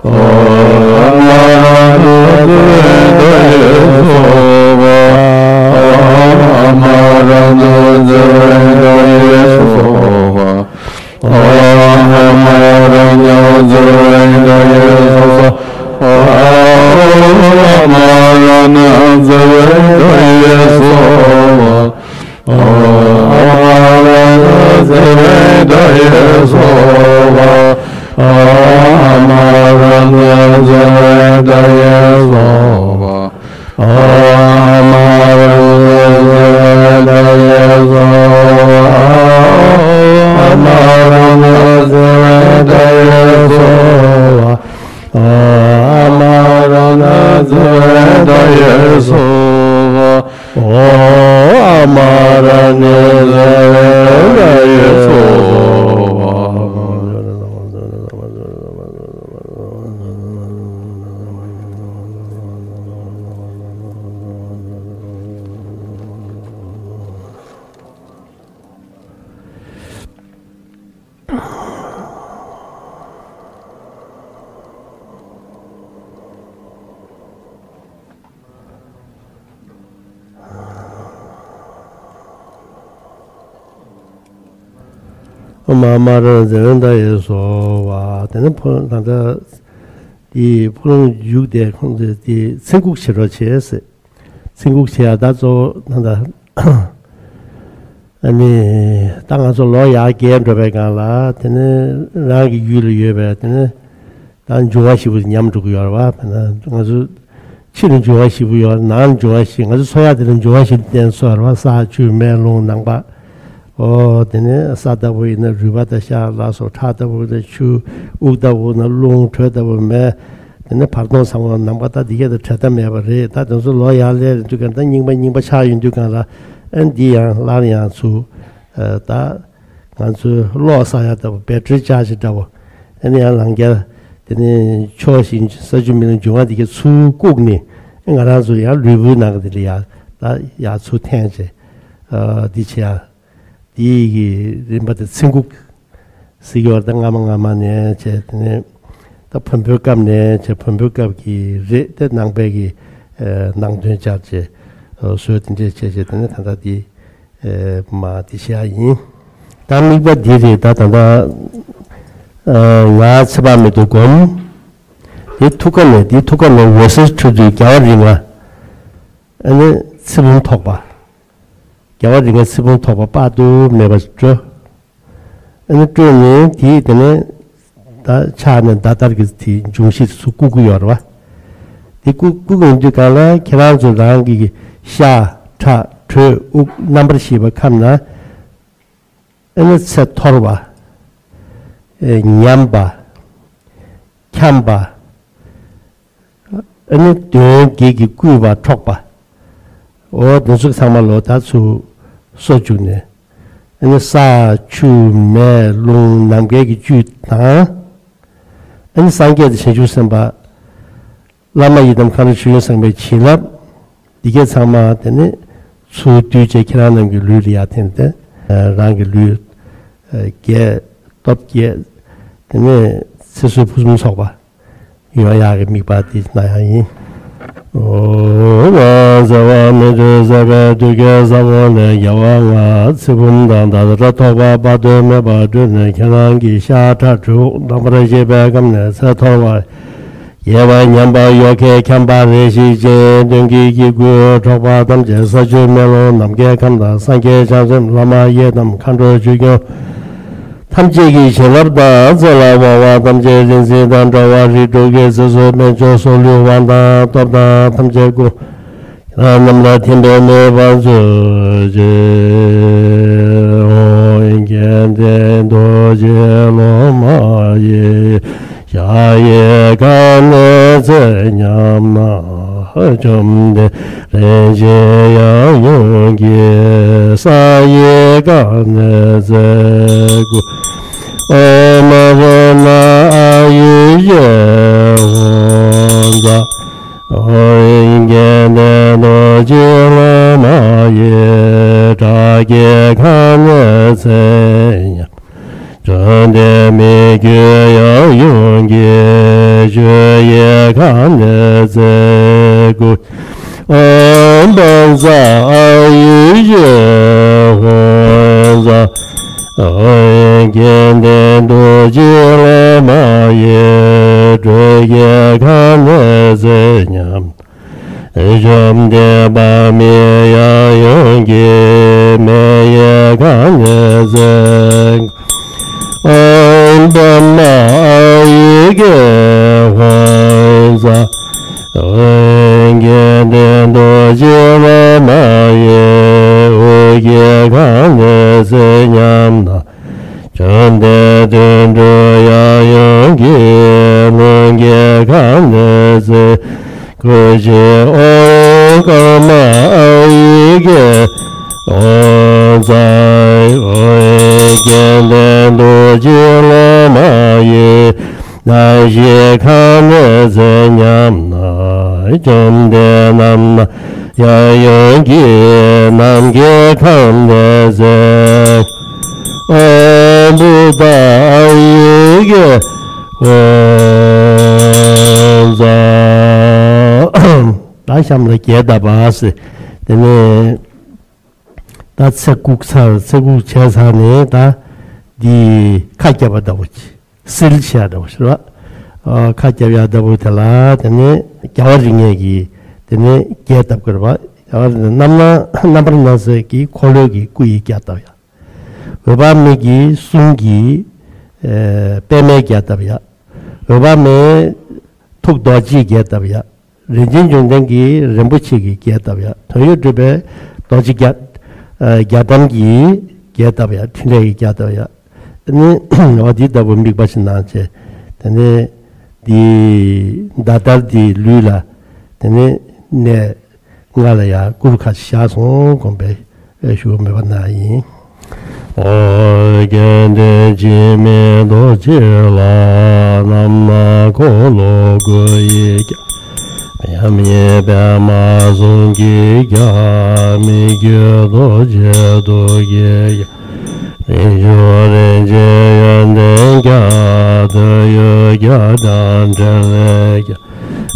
མ་ར་ཎི་ཛེ་བན་ད་ཡ་སྭཱ་ཧཱ། ཨོཾ་ཨ་མ་ར་ཎི་ཛེ་བན་ད་ཡ་སྭཱ་ཧཱ། ཨོཾ་ཨ་མ་ར་ཎི་ཛེ་བན་ད་ཡ་སྭཱ་ཧཱ། ཨོཾ་ཨ་མ་ར་ཎི་ཛེ་བན་ད་ཡ་སྭཱ་ཧཱ། ཨོཾ་ཨ་མ་ར་ཎི་ཛེ་བན་ད་ཡ་སྭཱ་ཧཱ། ཨོཾ་ཨ་མ་ར་ཎི་ཛེ་བན་ད་ཡ་སྭཱ་ཧཱ། ཨོཾ་ཨ་མ་ར་ཎི་ཛེ་བན་ད་ཡ་སྭཱ་ཧཱ། ཨོཾ་ཨ་མ་ར་ཎི་ཛེ་བན་ད་ཡ་སྭཱ་ཧཱ། ཨོཾ་ཨ་མ་ར་ཎི་ཛེ་བན་ད་ཡ་སྭཱ་ཧཱ། ཨོཾ་ཨ་མ་ར་ཎི་ཛེ་བན་ད་ཡ་སྭཱ་ཧཱ། ཨོཾ་ཨ་མ་ར་ཎི་ཛེ་བན་ད་ཡ་སྭཱ་ཧཱ། ཨོཾ་ཨ་མ་ར་ཎི་ཛེ་བན་ད་ཡ་སྭཱ་ཧཱ། དེ་ནས་ཕོ་ད་ལྟ་དེའི་ཕོ་ལོང་བཞུགས་ཏེ་ཁོང་ཚོས་དེ་ཚེ་འགུགས་བྱེད་རོགས་བྱེད་ཟེར། ཚེ་འགུགས་བྱེད་ཡ་ད་གཙོ་བོ་ད་ལྟ་ཨ་ནི་ད་ང་ཚོ་ལོ་ཡར་རྒས་འགྲོ་བའི་སྒང་ལ་དེ་ནས་རང་གི་ཡུལ་ལ་ཡོད་པའི་དེ་ནས་ད་འབྱུང་བ་བཞི་པོ་ཉམས་འགྲོ་གི་ཡོད་རེད་བ། ང་ཚོ་ཕྱི་ལ་འབྱུང་བ་བཞི་པོ་ཡོད། ནང་ལ་འབྱུང་བ་བཞི། ང་ཚོ་འཚོ་ཡ་དེ་ལ་འབྱུང་བ་བཞི་བསྟན་སྲོལ་རེད་བ། ས་ཆུ་མེ་རླུང་ནམ་མཁའ། ཨོ་དེ་ནས་ས་ལྟ་བུ་ཡིན་ན་རུས་པ་དང་ཤ་ལ་སོགས། ཁྲག་ལྟ་བུ་ཡིན་ན་ཆུ། དབུགས་ལྟ་བུ་ན་རླུང་། དྲོད་ལྟ་བུ་མེ། དེ་ནས་བར་སྟོང་ཚང་མ་ནམ་མཁའ། ད་འདི་གས་དང་བྲལ་ཐབས་མེད་པ་རེད། ད་དེ་ཚོ་ལོ་ཡར་སླེབས་དུས་གང་ད་རྙིང་པ་རྙིང་པ་ཆགས་ཡོང་དུས་གང་ལ་ཨ་འདི་ཡང་སླར་ཡང་ཚུར་ད་ང་ཚོའི་གློག་བསགས་ཡ་ལྟ་བུ། བེ་ཊི་རི་ཅཱར་ཇི་འདྲ་བོ། ཨ་ནི་ཡང་ལང་རྒྱ་དེ་ནས་ཕྱོགས་བཞིན་ས་ཆུ་མེ་རླུང་འབྱུང་བ་འདི་གས་ཚུར་བཀུག་ནས་ང་རང་ཚོ་ཡང་ལུས་པོའི་ནང་གི་དེ་ལ་ཡར་ད་ཡར་ཚུར་འཐེན་བྱས་འདི་བྱེད་ཡ། དེ་གི་རིམ་པ་དེ་ཚེ་འགུགས་ཟེར་གྱི་ཡོད་རེད། ད་སྔ་མ་སྔ་མ་ནས་བྱས་དེ་ནས་ད་བོན་པོའི་སྐབས་ནས་བྱས། བོན་པོའི་སྐབས་ཀྱི་རེད་དེ། ནང་པའི་གི་ནང་དོན་སྦྱར་བྱས་སྲོལ་དེ་འདྲས་བྱས་བྱས། དེ་ནས་ད་ལྟ་དེ་མ་དེ་བྱེད་ཡ་ཡིན། ད་དམིགས་པ་འདི་རེད། ད་ད་ལྟ་ང་ཚེ་དཔག་མེད་དུ་བསྒོམ། དེ་ཐུགས་ཀ་ནས་དེ་ཐུགས་ཀ་ནས་འོད་ཟེར་འཕྲོ་དུས་རྒྱལ་བ་རིགས་ལྔ་ཨ་ནི་ཚེ་བུམ་ཐོགས་པ། རྒྱལ་བ་རིགས་ལྔའི་ཚེ་བུམ་ཐོགས་པ་དཔག་ཏུ་མེད་པ་སྤྲོ། ཨ་ནི་སྤྲོས་ནས་དེ་དེ་ནས་ད་ཕྱག་ནས་མདའ་དར་གྱི་དེ་འབྱུང་བཞི་དེ་ཚུར་བཀུག་གི་ཡོད་རེད་བ། དེ་བཀུག་བཀུག་ཡོང་དུས་གང་ལ་ཁྱེད་རང་ཚོ་རང་གི་ཤ་ཁྲག་དྲོད་དབུགས་རྣམ་པར་ཤེས་པ་ཁམས་ན་ཨ་ནི་ཚེ་འཐོར་བ། ཨེ་ཉམས་པ། འཁྱམས་པ། ཨ་ནི་གདོན་བགེགས་ཀྱིས་བསྐུལ་བ་འཕྲོག་པ། འོ་དེ་ཚོ་ཚང་མ་ལོ་ད་ཚུར་གསོ་བཅུག་ནས། ཨ་ནི་ས་ཆུ་མེ་རླུང་ནམ་མཁའི་གི་བཅུད་དང་། ཨ་ནི་སངས་རྒྱས་དང་བྱང་ཆུབ་སེམས་དཔའ། བླ་མ་ཡི་དམ་མཁའ་འགྲོ་ཆོས་སྐྱོང་སེམས་དཔའི་བྱིན་རླབས། འདི་གས་ཚང་མ་དེ་ནི་ཚུར་བསྡུས་བྱས་ཁྱེད་རང་རྣམས་ཀྱི་ལུས་ལ་ཡར་འཐེན་ཏེ། རང་གི་ལུས་རྒྱས་སྟོབས་རྒྱས། དེ་ནས་ཚེ་བསོད་ཕུན་སུམ་ཚོགས་པ་ཡོང་ཡག་གི་དམིགས་པ་དེ་གནང་ཡག་ཡིན། ཨོ། ང་ཚེ་དཔག་མེད་དུ་བསགས་པའི་དུས་ཀྱི་ས་བོན་ལས་རྒྱལ་བ་ལྔ་ཚེ་བུམ་དང་མདའ་དར་ཐོགས་པ་དཔག་ཏུ་མེད་པ་སྤྲོས་ནས་ཁྱེད་རང་གི་ཤ་ཁྲག་དྲོད་དབུགས་རྣམ་པར་ཤེས་པའི་ཁམས་ནས་ཚེ་འཐོར་བ། ཡལ་བ་ཉམས་པ་ཡོ་གའི་འཁྱམས་པ་རེ་ཞིག་ཅན། གདོན་བགེགས་ཀྱི་སྐུ་འཕྲོག་པ་ཐམས་ཅད་ས་ཆུ་མེ་རླུང་ནམ་མཁའི་ཁམས་དང་། སངས་རྒྱས་བྱང་སེམས་བླ་མ་ཡི་དམ་མཁའ་འགྲོ་ཆོས་སྐྱོང་ཐམས་ཅད་ཀྱི་བྱིན་རླབས་དང་། བཙན་ལ་དབང་བ་ཐམས་ཅད་རིག་འཛིན་དང་འདྲ་བ་རིགས་དྲུག་གི་སྲིད་མཚོ་དཔལ་འབྱོར་སོགས་ལུས་དབང་དང་སྟོབས་དང་ཐམས་ཅད་སྐུ། རྣམས་ལ་ཐིམ་པས་མོས་པར་མཛོད་ཅིག། ཨོ་རྒྱན་ལྡན་རྡོ་རྗེ་སློབ་མ་ཡི། ཞྭ་ཡི་ཁ་ནས་ཚེ་ཉམས་ན། བཅོམ་ལྡན་རིན་ཆེན་ཡབ་ཡུམ་གྱི། ས་ཡི་ཁ་ནས་ཚེ་འགུགས། ཨོཾ་ཨ་རུ་ཎ་ཨ་ཡུ་ཇེ་ཧོ་ཛ། ཨོ་རྒྱན་ལྡན་རྡོ་རྗེ་སློབ་མ་ཡི། དྲག་གི་ཁ་ནས་ཚེ་ཉམས། བཅོམ་ལྡན་མི་བསྐྱོད་ཡབ་ཡུམ་གྱི། ཆུ་ཡི་ཁ་ནས་ཚེ་འགུགས། ཨོཾ་བཛྲ་ཨ་ཡུ་ཇེ་ཧོ་ཛ། ཨོ་རྒྱན་ལྡན་རྡོ་རྗེ་སློབ་མ་ཡི། དྲོད་ཀྱི་ཁ་ནས་ཚེ་ཉམས། བཅོམ་ལྡན་དཔག་མེད་ཡབ་ཡུམ་གྱི། མེ་ཡི་ཁ་ནས་ཚེ། ཨོཾ་པདྨ་ཨཱ་ཡུ་གེ་ཧོ་ཛ། ཨོ་རྒྱན་ལྡན་རྡོ་རྗེ་སློབ་མ་ཡི། དབུགས་ཀྱི་ཁ་ནས་ཚེ་ཉམས་ན། བཅོམ་ལྡན་དོན་གྲུབ་ཡབ་ཡུམ་གྱི། རླུང་གི་ཁ་ནས་ཚེ་འགུགས་ཤིག། ཨོཾ་ཀརྨ་ཨཱ་ཡུ་གེ་ཧོ་ཛ། ཨོ་རྒྱན་ལྡན་རྡོ་རྗེ་སློབ་མ་ཡི། ནམ་ཞིག་ཁ་ནས་ཚེ་ཉམས་ན། བཅོམ་ལྡན་རྣམ་སྣང་ཡབ་ཡུམ་གྱི། ནམ་མཁའི་ཁམས་ནས་ཚེ། ཨོཾ་བུདྡྷ་ཨཱ་ཡུ་གེ་ཧོ་ཛ། ད་གཤམ་ལ་རྒྱས་བཏབ་པ་ཟེར། དེ་ནས་ད་ཚེ་འགུགས་ཚར། ཚེ་འགུགས་བྱས་ཚར་ནས་ད་འདི་ཁ་རྒྱབ་པ་ལྟ་བུ་ཅིག། སིལ་བྱས་ལྟ་བུ་ཟེར་བ། ཨ། ཁ་རྒྱབ་ཡག་ལྟ་བུ་དེ་ལ་དེ་ནས་རྒྱལ་བ་རིགས་ལྔའི་གི་དེ་ནས་རྒྱས་བཏབ་དགོས་རེད་བ། རྒྱལ་བ་རིགས་ལྔ་རྣམ་སྣང་རྣམ་པར་སྣང་མཛད་ཀྱི་འཁོར་ལོའི་གི་སྐུ་ཡི་རྒྱས་བཏབ་ཡག། འོད་དཔག་མེད་ཀྱི་གསུང་གི་ཨེ་པདྨའི་རྒྱས་བཏབ་ཡག། འོད་དཔག་མེད་ཐུགས་རྡོ་རྗེའི་རྒྱས་བཏབ་ཡག། རིན་ཆེན་འབྱུང་ལྡན་གྱི་རིན་པོ་ཆེ་གི་རྒྱས་བཏབ་ཡག། དོན་ཡོད་གྲུབ་པའི་རྡོ་རྗེ་རྒྱ་ཨ་རྒྱ་གྲམ་གྱི་རྒྱས་བཏབ་ཡག། ཕྲིན་ལས་ཀྱི་རྒྱས་བཏབ་ཡག། ཨ་ནི་འོ་འདི་ལྟ་བུ་དམིགས་པ་ཞིག་གནང་བྱས། དེ་ནས་འདི་ད་ལྟར་འདི་ལུས་ལ་དེ་ནས་གནས་ལྔ་ལ་ཡང་གུ་རུ་ཁ་ཅིག་བཞག་སོང་དགོངས་པའི་ཞུ་བ་མོས་པ་གནང་ཡིན། ཨོ་རྒྱན་ལྡན་འཆི་མེད་རྡོ་རྗེ་ལ། རྣམ་སྣང་འཁོར་ལོ་སྐུ་ཡི་རྒྱ། མཉམ་ཉིད་པདྨ་ཟུང་གི་རྒྱ། མི་བསྐྱོད་རྡོ་རྗེ་ཐུགས་ཀྱི་རྒྱ། རིག་འཇུག་རིན་ཆེན་ཡོན་ཏན་རྒྱ། དོན་ཡོད་རྒྱ་གྲམ་ཕྲིན་ལས་རྒྱ།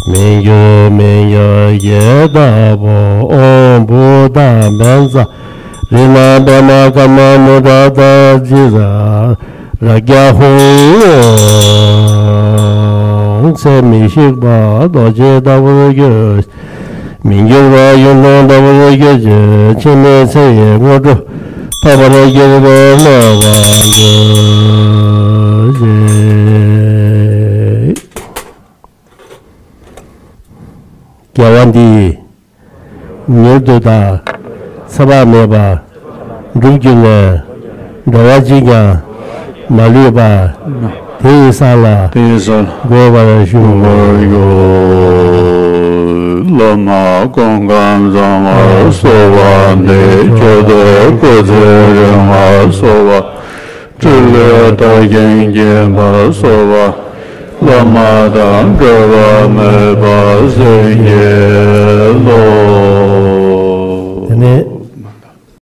མི་འགྱུར་མི་འགྱུར་རྒྱས་བཏབ་པོ། ཨོཾ་བུདྡྷ་བཛྲ་རཏྣ་པདྨ་ཀརྨ་མུ་དྲ་ཏ་ཙི་ཙ། རཱ་ཛྙཱ་ཧཱུྃ། ཚེ་མི་ཤིགས་པ་རྡོ་རྗེ་ལྟ་བུར་གྱུར། མི་འགྱུར་བ་གཡུང་དྲུང་ལྟ་བུར་གྱུར་ཅིག། འཆི་མེད་ཚེ་ཡི་དངོས་གྲུབ་ཐོབ་པར་གྱུར་པའི་སྨོན་པ་འདོན་ཅིག། དགེ་བ་འདི་མྱུར་དུ་བདག་ཚེ་དཔག་མེད་པ་འགྲུབ་གྱུར་ནས། འགྲོ་བ་གཅིག་ཀྱང་མ་ལུས་པ། དེ་ཡི་ས་ལ་དེ་ཡི་ས་ལ་འགོད་པར་ཞུ། འགོད་ཞུ། བླ་མ་སྐུ་ཁམས་བཟང་བར་གསོལ་བ་འདེབས། མཆོག་ཏུ་སྐུ་ཚེ་རིང་བར་གསོལ་བ། འཕྲིན་ལས་མཐར་ཕྱིན་མཁྱེན་པར་གསོལ་བ། བླ་མ་དང་འབྲེལ་བ་མེད་པར་སེམས་བསྐྱེད་ལོ།